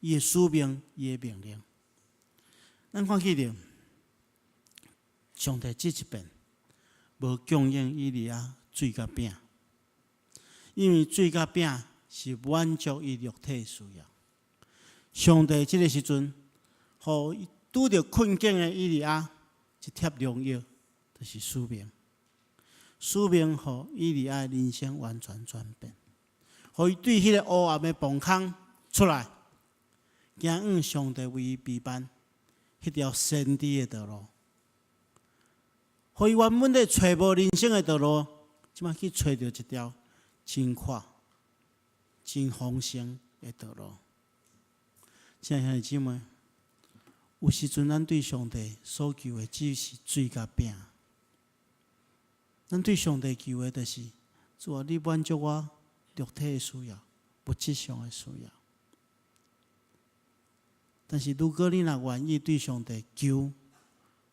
伊的使命，伊的命令。咱看見著，上帝這一遍無供應以利亞水佮餅，因為水佮餅是滿足伊肉體需要。上帝這個時陣，予拄著困境的以利亞一帖良藥，就是使命。使命予以利亞的人生完全轉變，予伊對彼個黑暗的墓坑出來，行往上帝為伊備辦彼條先知的道路。予伊原本咧揣無人生的道路，這擺去揣著一條真闊、真豐盛的道路。親愛兄弟姊妹，有時陣咱對上帝所求的只是水佮餅。咱對上帝求的就是，主啊，你滿足我肉體的需要、物質上的需要。但是如果你若願意對上帝求，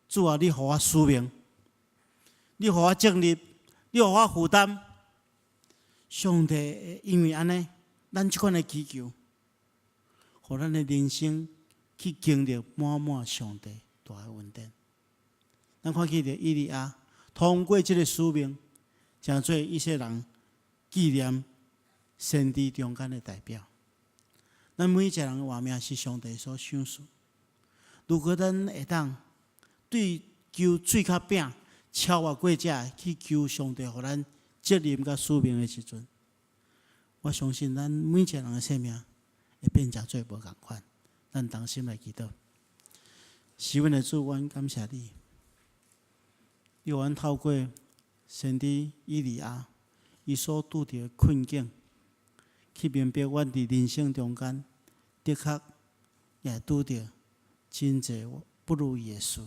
主啊，你予我使命，你予我責任，你予我負擔，上帝會因為按呢，咱這款的祈求，予咱的人生去經歷滿滿上帝大的恩典。咱看見著以利亞通過這個使命，成做以色列人紀念先知中間的代表。咱每一個人的活命是上帝所賞賜。如果咱會當對求水佮餅超越過這去求上帝，予咱責任佮使命的時陣，我相信咱每一個人的生命會變成做無仝款。咱同心來祈禱，是阮的主，阮感謝你，你予阮透過先知以利亞，伊所拄著的困境，去明白阮佇人生中間的確也拄著真濟不如意的事。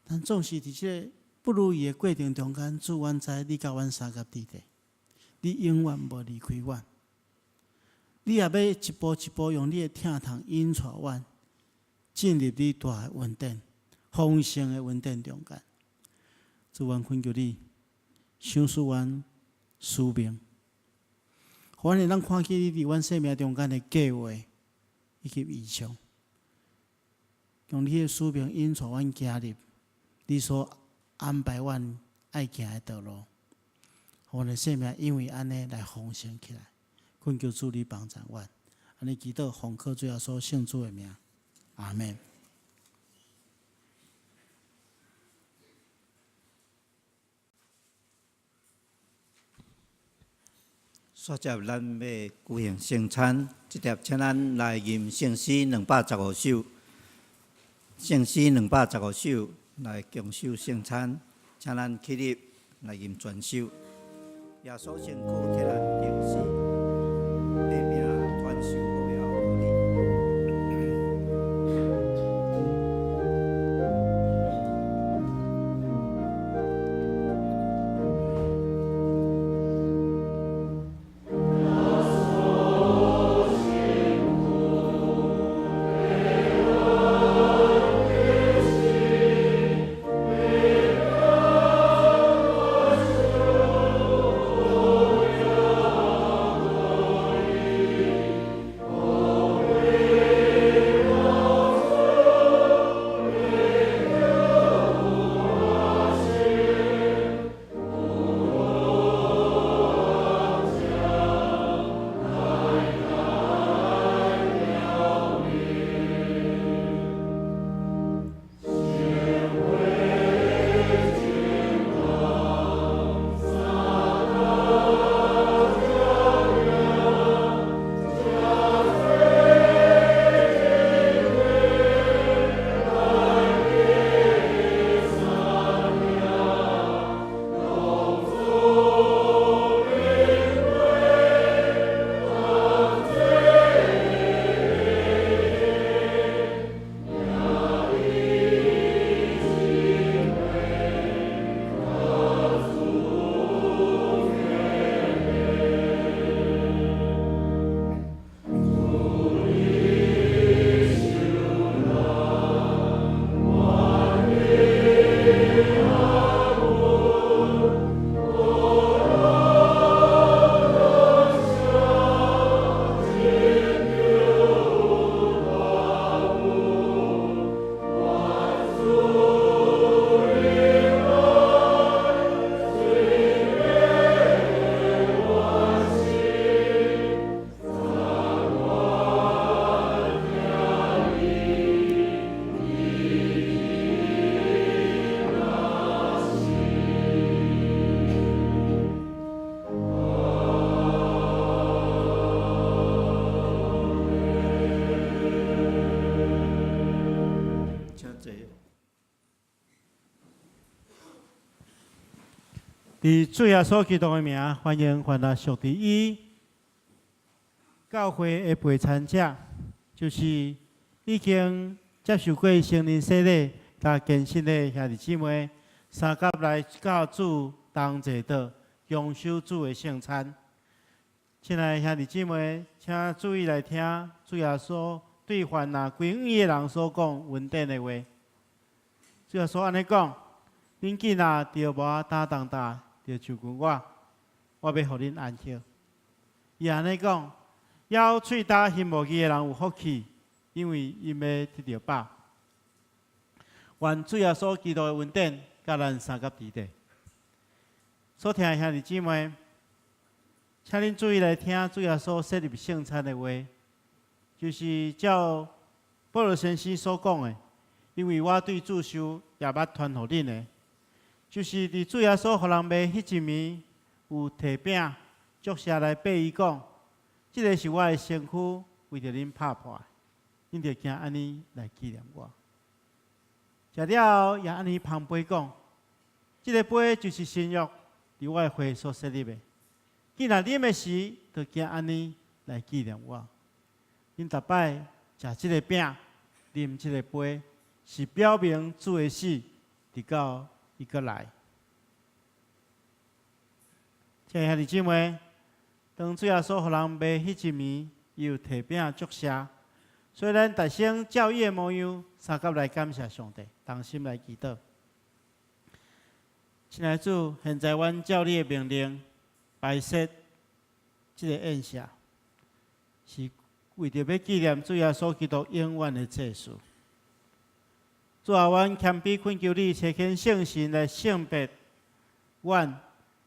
但總是佇這個不如意的過程中間，主，阮知你佮阮相佮佇咧，你永遠無離開阮。你也欲一步一步用你的疼痛引帶阮進入你大的恩典、豐盛的恩典中間。主，阮懇求你，賞賜阮使命，予阮會當看見你佇阮生命中間的計劃以及異象，用你的使命引帶阮行入你所安排阮愛行的道路，予阮的生命因為按呢來豐盛起來。懇求主你幫助阮，按呢祈禱奉靠主耶穌聖主的名，阿們。煞接咱欲舉行聖餐，這帖請咱來吟聖詩215首，聖詩215首來共守聖餐，請咱起立來吟全首。耶穌身軀替咱釘死，塊餅傳授予了你。佇主耶穌基督的名，歡迎凡若屬佇伊教會的陪餐者，就是已經接受過聖靈洗禮、佮堅信的兄弟姊妹，相佮來佮主同坐桌，共守主的聖餐。親愛的兄弟姊妹，請注意來聽主耶穌對凡若歸向伊的人所講恩典的話。主耶穌按呢講：恁囝若著無擔重擔，著就近我，我欲予恁安息。伊按呢講，枵喙焦心無義的人有福氣，因為𪜶欲得著飽。願主耶穌基督的恩典，佮咱相佮佇咧。所疼的兄弟姊妹，請恁注意來聽主耶穌設立聖餐的話，就是照保羅先生所講的，因為我對主受也捌傳予恁的，就是佇主耶穌予人賣彼一暝，有提餅，祝謝來擘伊講：這个是我的身軀，為著恁拍破的，恁著行按呢來紀念我。食了後，也按呢捧杯講：這个杯就是新約，佇我的血所設立的。既若啉的時，就行按呢來紀念我。恁逐擺食這个餅，啉這个杯，是表明主的死，直到伊閣來。親愛兄弟姊妹，當主耶穌予人賣彼一暝，伊有提餅祝謝，所以咱逐先照伊的模樣，相佮來感謝上帝，同心來祈禱。親愛的主，現在阮照你的命令，擺設這个宴席，是為著欲紀念主耶穌基督永遠的祭司。主啊，阮謙卑懇求你，差遣聖神來聖別阮，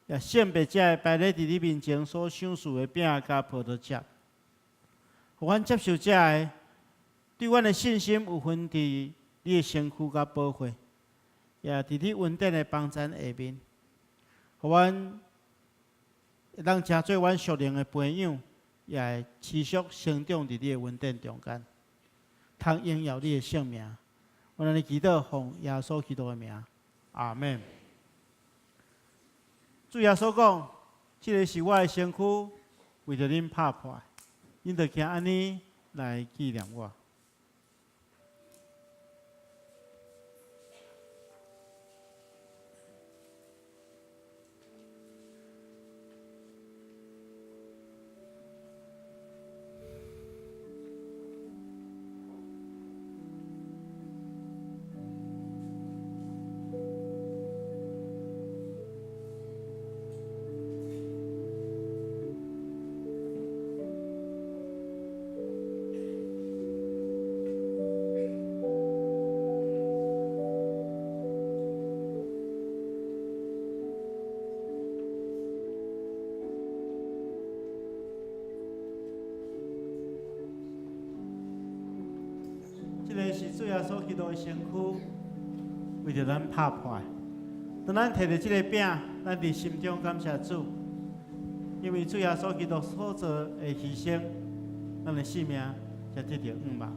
也聖別這个擺咧佇你面前所賞賜的餅佮葡萄汁，予阮接受這个，對阮的信心有份佇你的身軀佮寶血，也佇你恩典的幫贊下面，予阮會當成做阮屬靈的培養，也會持續成長佇你的恩典中間，通榮耀你的聖名。阮按呢祈禱，奉耶穌基督的名，阿門。主耶穌講：這个是我的身軀，為著恁拍破的，恁著行按呢來紀念我。這个是主耶穌基督的身軀，為著咱拍破的。當咱提著這个餅，咱佇心中感謝主，因為主耶穌基督所做的犧牲，咱的性命才得著向望。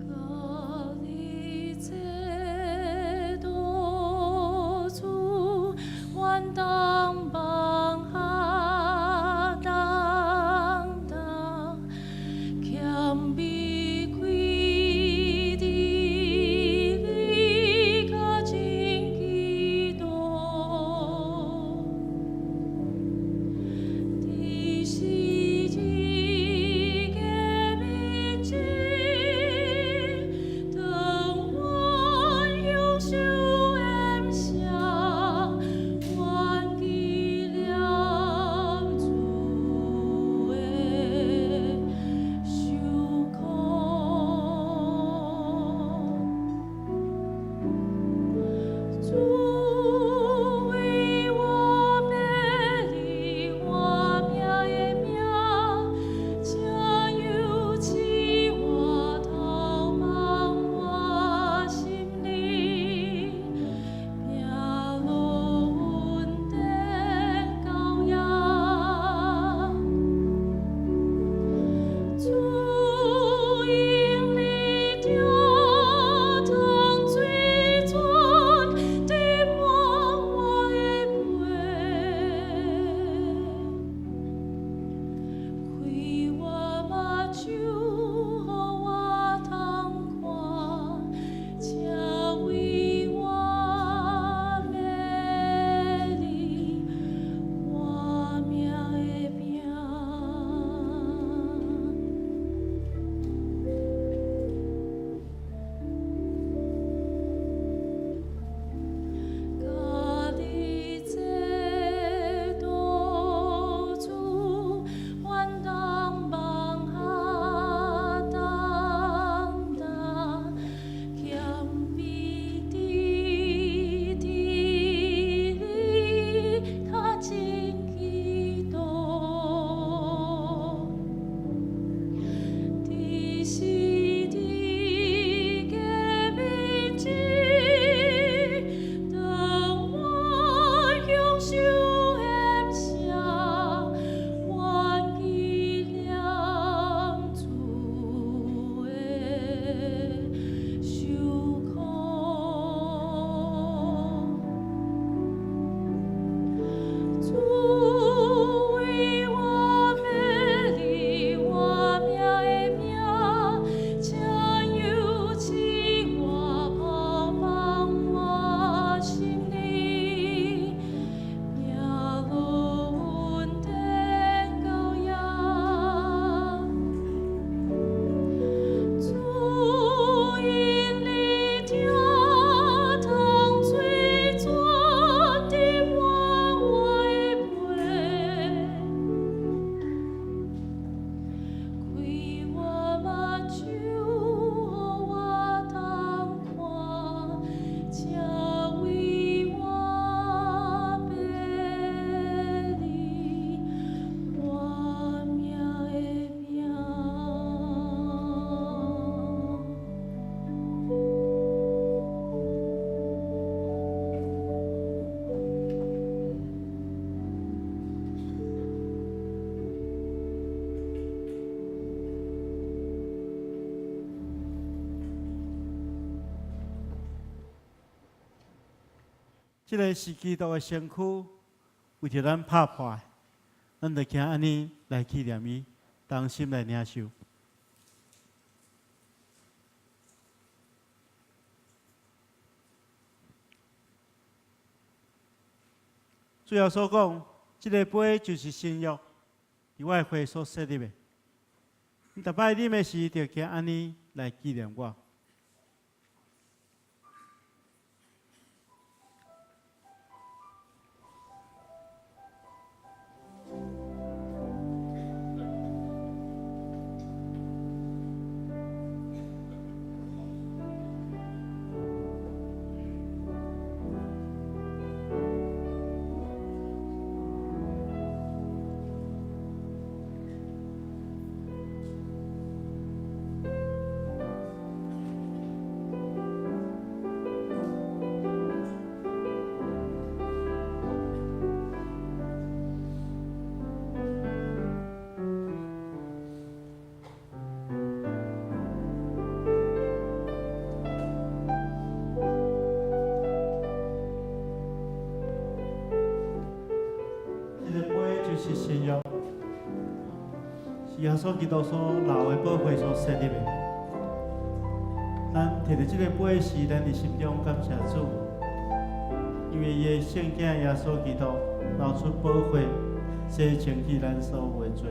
佮你坐桌主，阮擔放壓擔，這个是基督的身軀，為著咱拍破的，咱就行按呢來紀念伊，同心來領受。主耶穌講，這个杯就是新約，佇我的血所設立的。你逐擺啉的時，就行按呢來紀念我。這个杯就是新約，是耶穌基督所流的寶血所設立的。咱提著這個杯時，咱佇心中感謝主，因為伊的聖子耶穌基督流出寶血，洗清去咱所有的罪。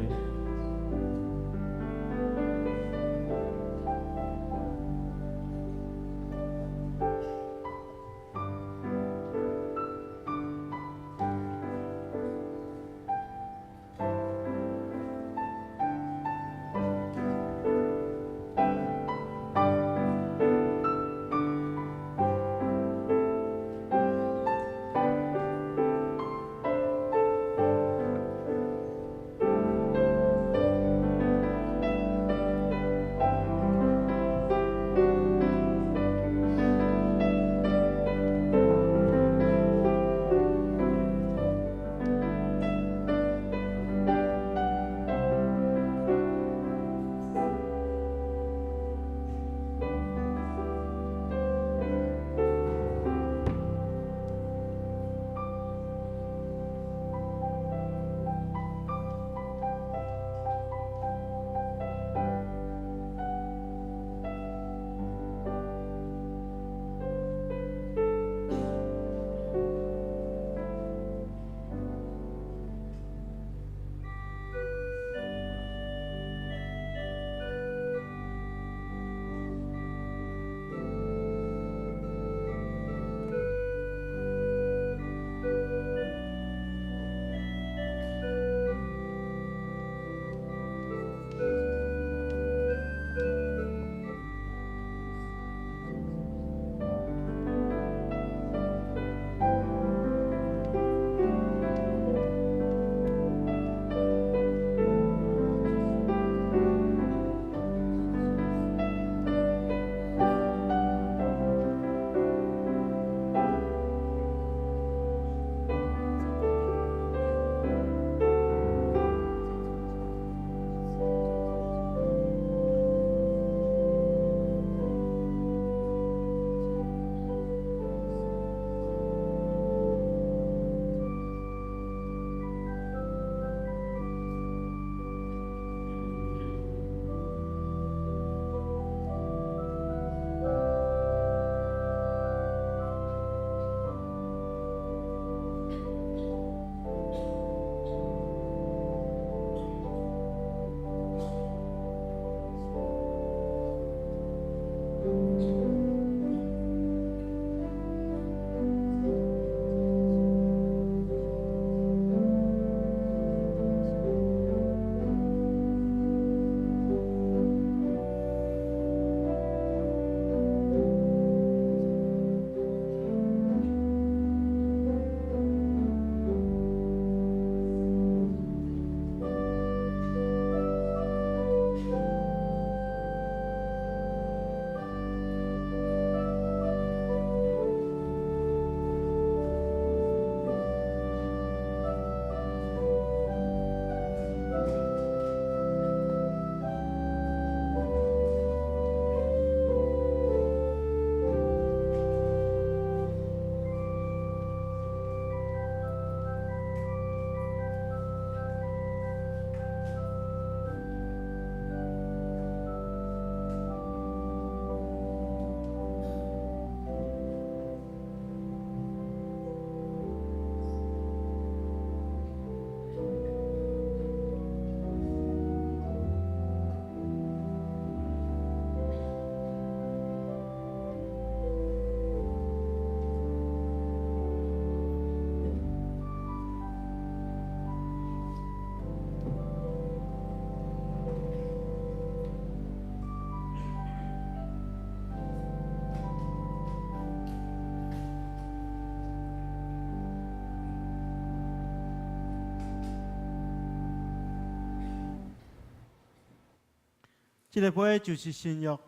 這个杯就是新約，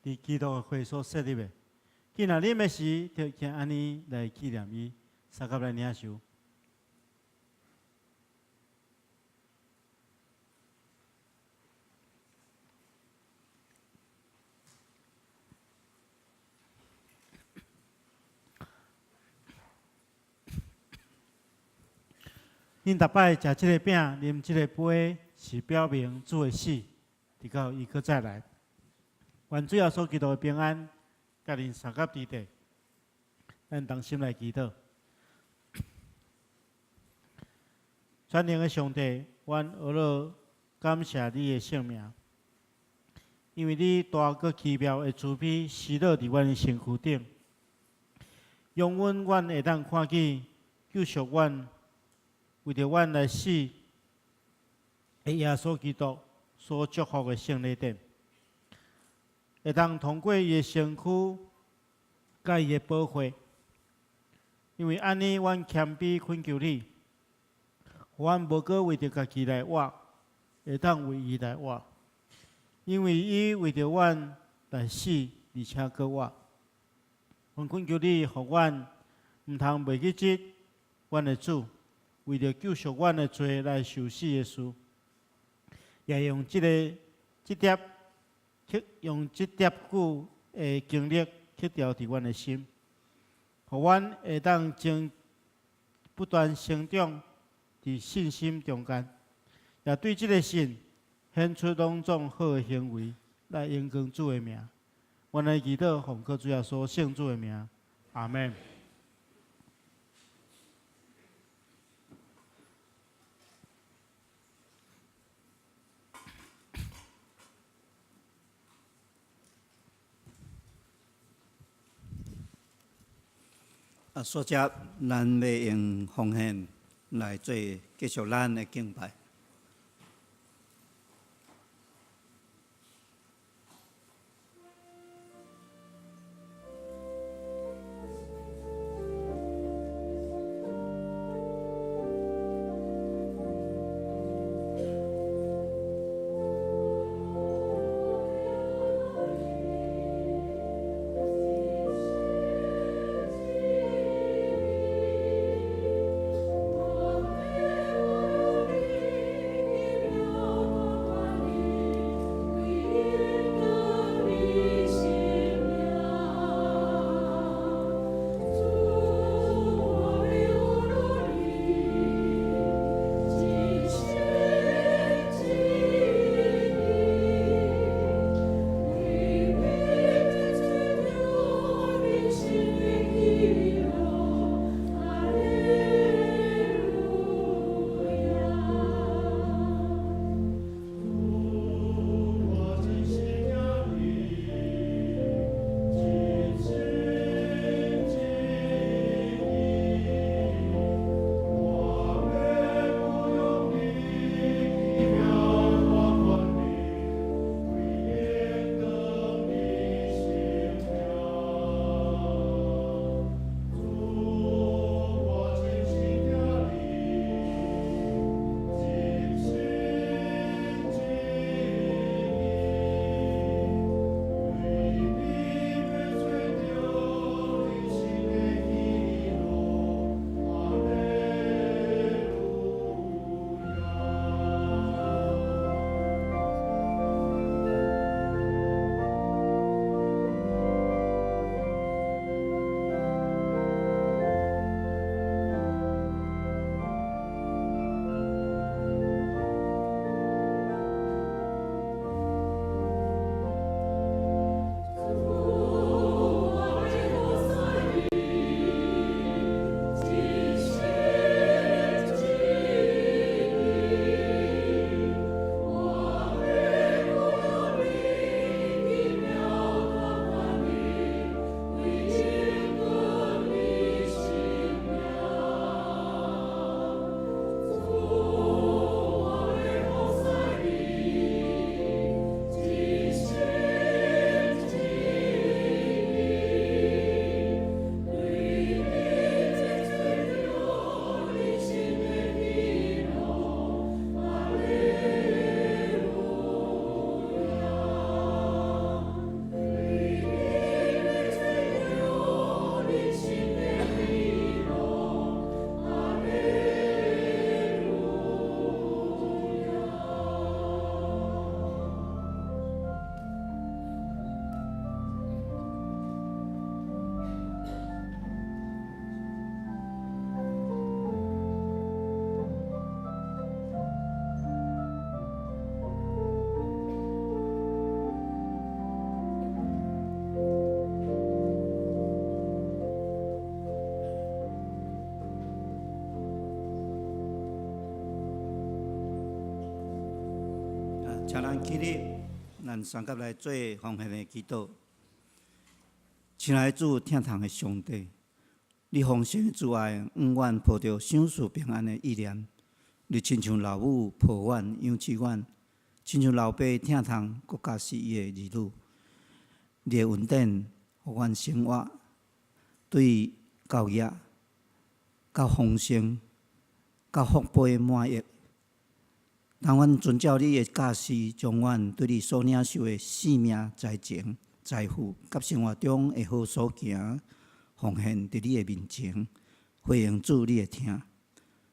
佇基督的血所設立的。既若啉的時，就行按呢來紀念伊，相佮來領受。恁逐擺食這个餅，啉這个杯，是表明主的死，直到伊閣再來。願主耶穌基督的平安，佮恁相佮佇底。咱同心來祈禱。全能的上帝，阮呵咾感謝你的聖名，因為你大閣奇妙的慈悲施落佇阮的身軀頂，讓阮會當看見救贖阮，為著阮來死的耶穌基督所祝福的聖禮典，會當通過伊的身軀佮伊的寶血，因為按呢，阮謙卑懇求你，予阮無閣為著家己來活，會當為伊來活，因為伊為著阮來死，而且閣活。阮懇求你，予阮毋通袂記得阮的主為著救贖阮的罪來受死的事，也用這个這粒刻用這粒久的經歷刻牢佇阮的心，予阮會當將不斷成長佇信心中間，也對這个信顯出攏總好的行為，來榮光主的名。阮來祈禱，奉靠主耶穌聖子的名，阿們。啊，煞接咱欲用奉獻來做繼續咱的敬拜。請咱起立，咱三甲來做奉獻的祈禱。親愛的主，疼痛的上帝，你豐盛的慈愛，永遠抱著賞賜平安的意念。你親像老母抱阮、養育阮，親像老爸疼痛，閣教示伊的兒女。你的恩典，予阮生活對教業到豐盛、到福杯滿溢。當阮遵照你的教示，將阮對你所領受的性命、才情、財富，佮生活中的好所行，奉獻佇你的面前，回應主你的疼。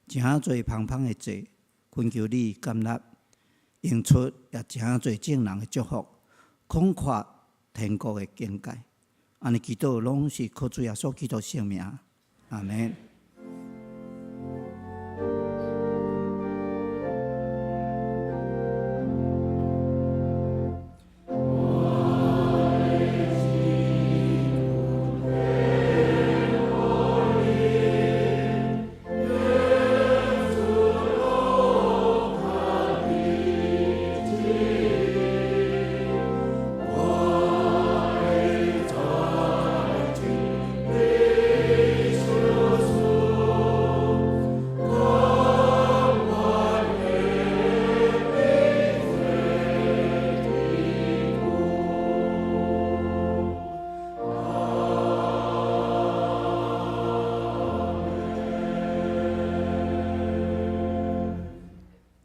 誠濟芳芳的祭，懇求你甘納，用出也誠濟眾人的祝福，廣闊天國的境界。按呢祈禱，攏是靠主耶穌基督聖名。阿門。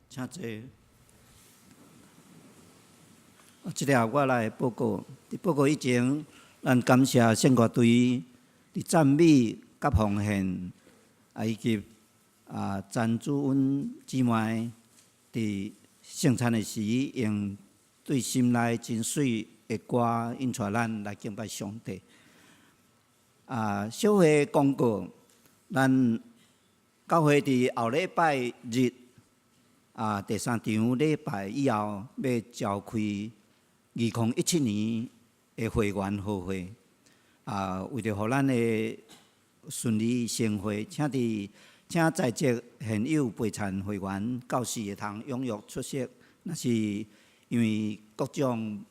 請坐。這個我來報告。佇報告以前，咱感謝聖樂隊佇讚美佮奉獻，以及贊助阮姊妹佇聖餐的時，用對心內真媠的歌，引帶咱來敬拜上帝。小會公告，咱教會佇後禮拜日第三場禮拜以後，欲召開2017年的會員好會。為著予咱的順利成會，請在職現有備參會員到時會通踴躍出席。若是因為各種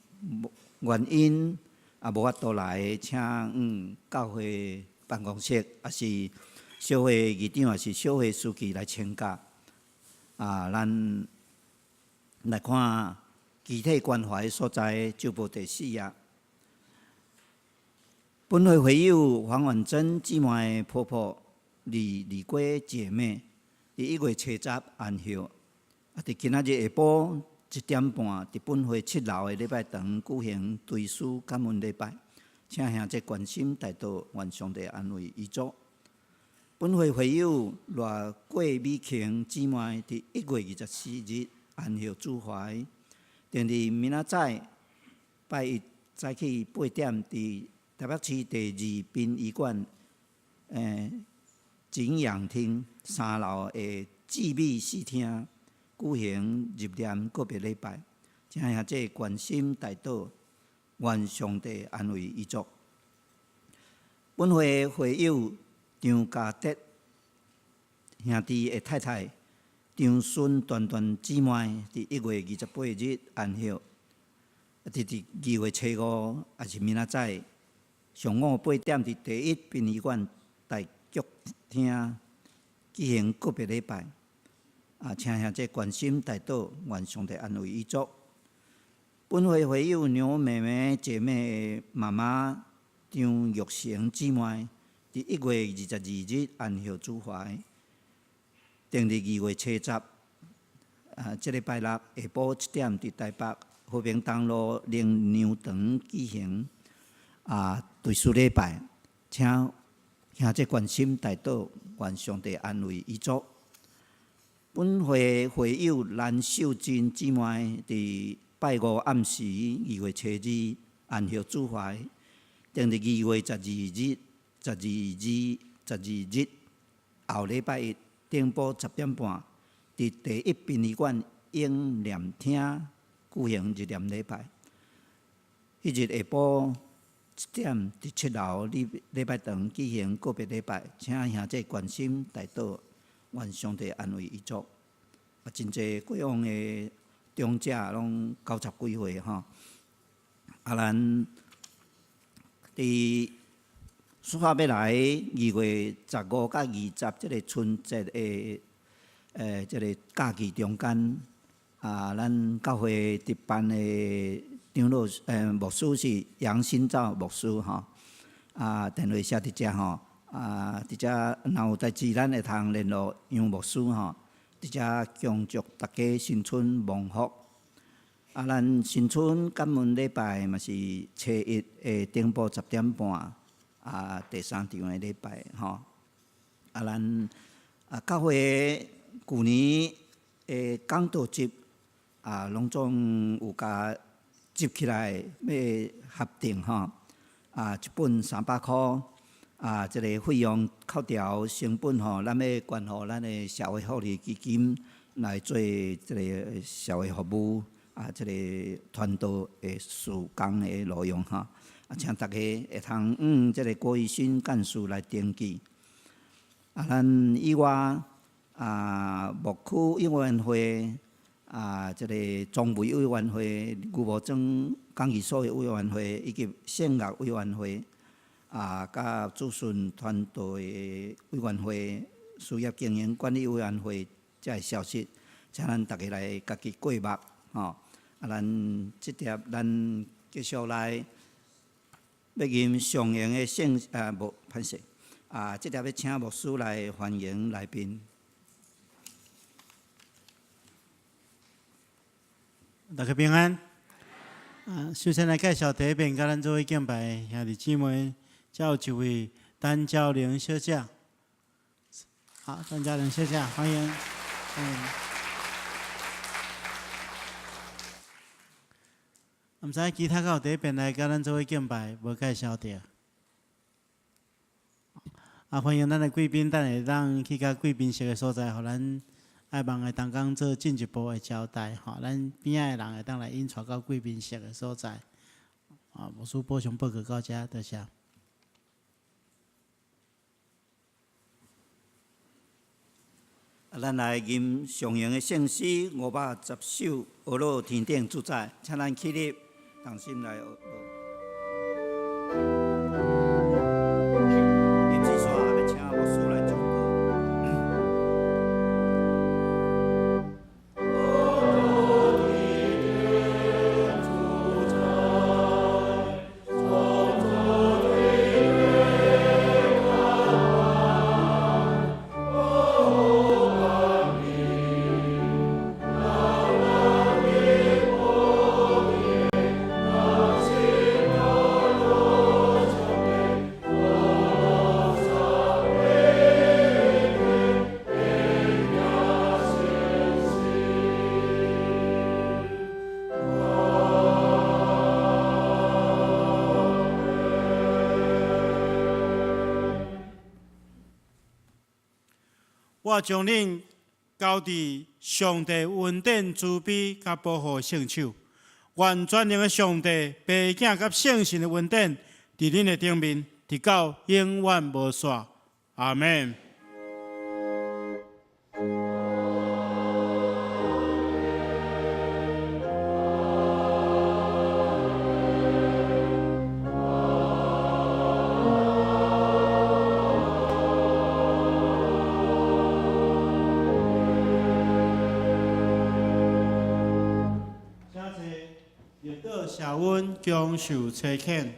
原因無法度來，請往教會辦公室，抑是小會議長，抑是小會書記來請假。咱來看具體關懷的所在，周報第四頁。本會會友黃婉珍姊妹婆婆李李桂姐妹，佇1月70安息。佇今仔日下晡1點半，佇本會七樓的禮拜堂舉行追思感恩禮拜，請兄弟關心代禱，願上帝安慰遺族。本會會友賴郭美琴姊妹，佇1月24日安息主懷，定佇明仔載拜一早起8點，佇台北市第二殯儀館景養廳三樓的致美四廳舉行入殮告別禮拜，請兄弟關心代禱，願上帝安慰遺族。本會會友張家德兄弟的太太張孫端端姊妹，佇1月28日安息。佇2月5，也是明仔載上午8點，佇第一殯儀館大劇廳舉行告別禮拜。請兄弟關心代禱，願上帝安慰遺族。本會會友梁妹妹姐妹的媽媽張玉成姊妹，佇1月22日安息主懷，定佇2月70，這個拜六下晡7點，佇台北和平東路靈糧堂舉行追思禮拜，請兄弟關心代禱，願上帝安慰遺族。本會會友蘭秀珍姊妹，佇拜五暗時2月2安息主懷，定佇2月12日、12日、12日後禮拜一頂晡10點半，佇第一殯儀館英念廳舉行入殮禮拜。彼日下晡1點，佇七樓禮拜堂舉行告別禮拜，請兄弟關心代禱，願上帝安慰遺族。真濟過往的長者攏90幾歲吼。啊，咱佇煞欲來2月15佮20這个春節的這个假期中間，啊，咱教會值班的長老牧師是楊新照牧師吼。啊，電話寫佇遮吼，啊，佇遮若有代誌，咱會通聯絡楊牧師吼。佇遮恭祝大家新春蒙福。啊，咱新春感恩禮拜嘛是初一的頂晡10點半，啊，第三場的禮拜吼。啊，咱啊教會舊年的講道集啊，攏總有共集起來欲合訂吼。啊，一本300箍，啊，這个費用扣掉成本吼，咱欲捐予咱的社會福利基金來做這个社會服務，啊，這个傳道的事工的路用吼。啊，請大家會通用這个郭怡新幹事來登記。啊，咱以外啊，牧區委員會啊，這个裝備委員會、牛虻莊講義所的委員會以及聖樂委員會，啊，佮資訊傳道的委員會、事業經營管理委員會，遮个消息，請咱逐家來家己過目吼。啊，咱這碟咱繼續來欲吟上榮的聖啊，無歹勢啊，這碟欲請牧師來歡迎來賓。大家平安。啊，首先來介紹第一遍，佮咱做伙敬拜的兄弟姊妹，遮有一位陳昭玲小姐。好，陳昭玲小姐，歡迎。歡迎。毋知其他敢有第一遍來佮咱做伙敬拜，無介紹著。啊，歡迎咱的貴賓，等下會當去到貴賓室的所在，予咱愛望的同工做進一步的交代吼。咱邊仔的人會當來引帶到貴賓室的所在。啊，牧師補充報告到遮，多謝。啊，咱來吟上榮的聖詩510首《呵咾天頂主宰》，請咱起立，同心來學。吟這首欲請牧師來祝禱。我將恁交佇上帝恩典慈悲佮保護聖手，願全能的上帝、父子佮聖神的恩典，佇恁的頂面，直到永遠無煞。阿們。請坐，綠島社溫享受差遣。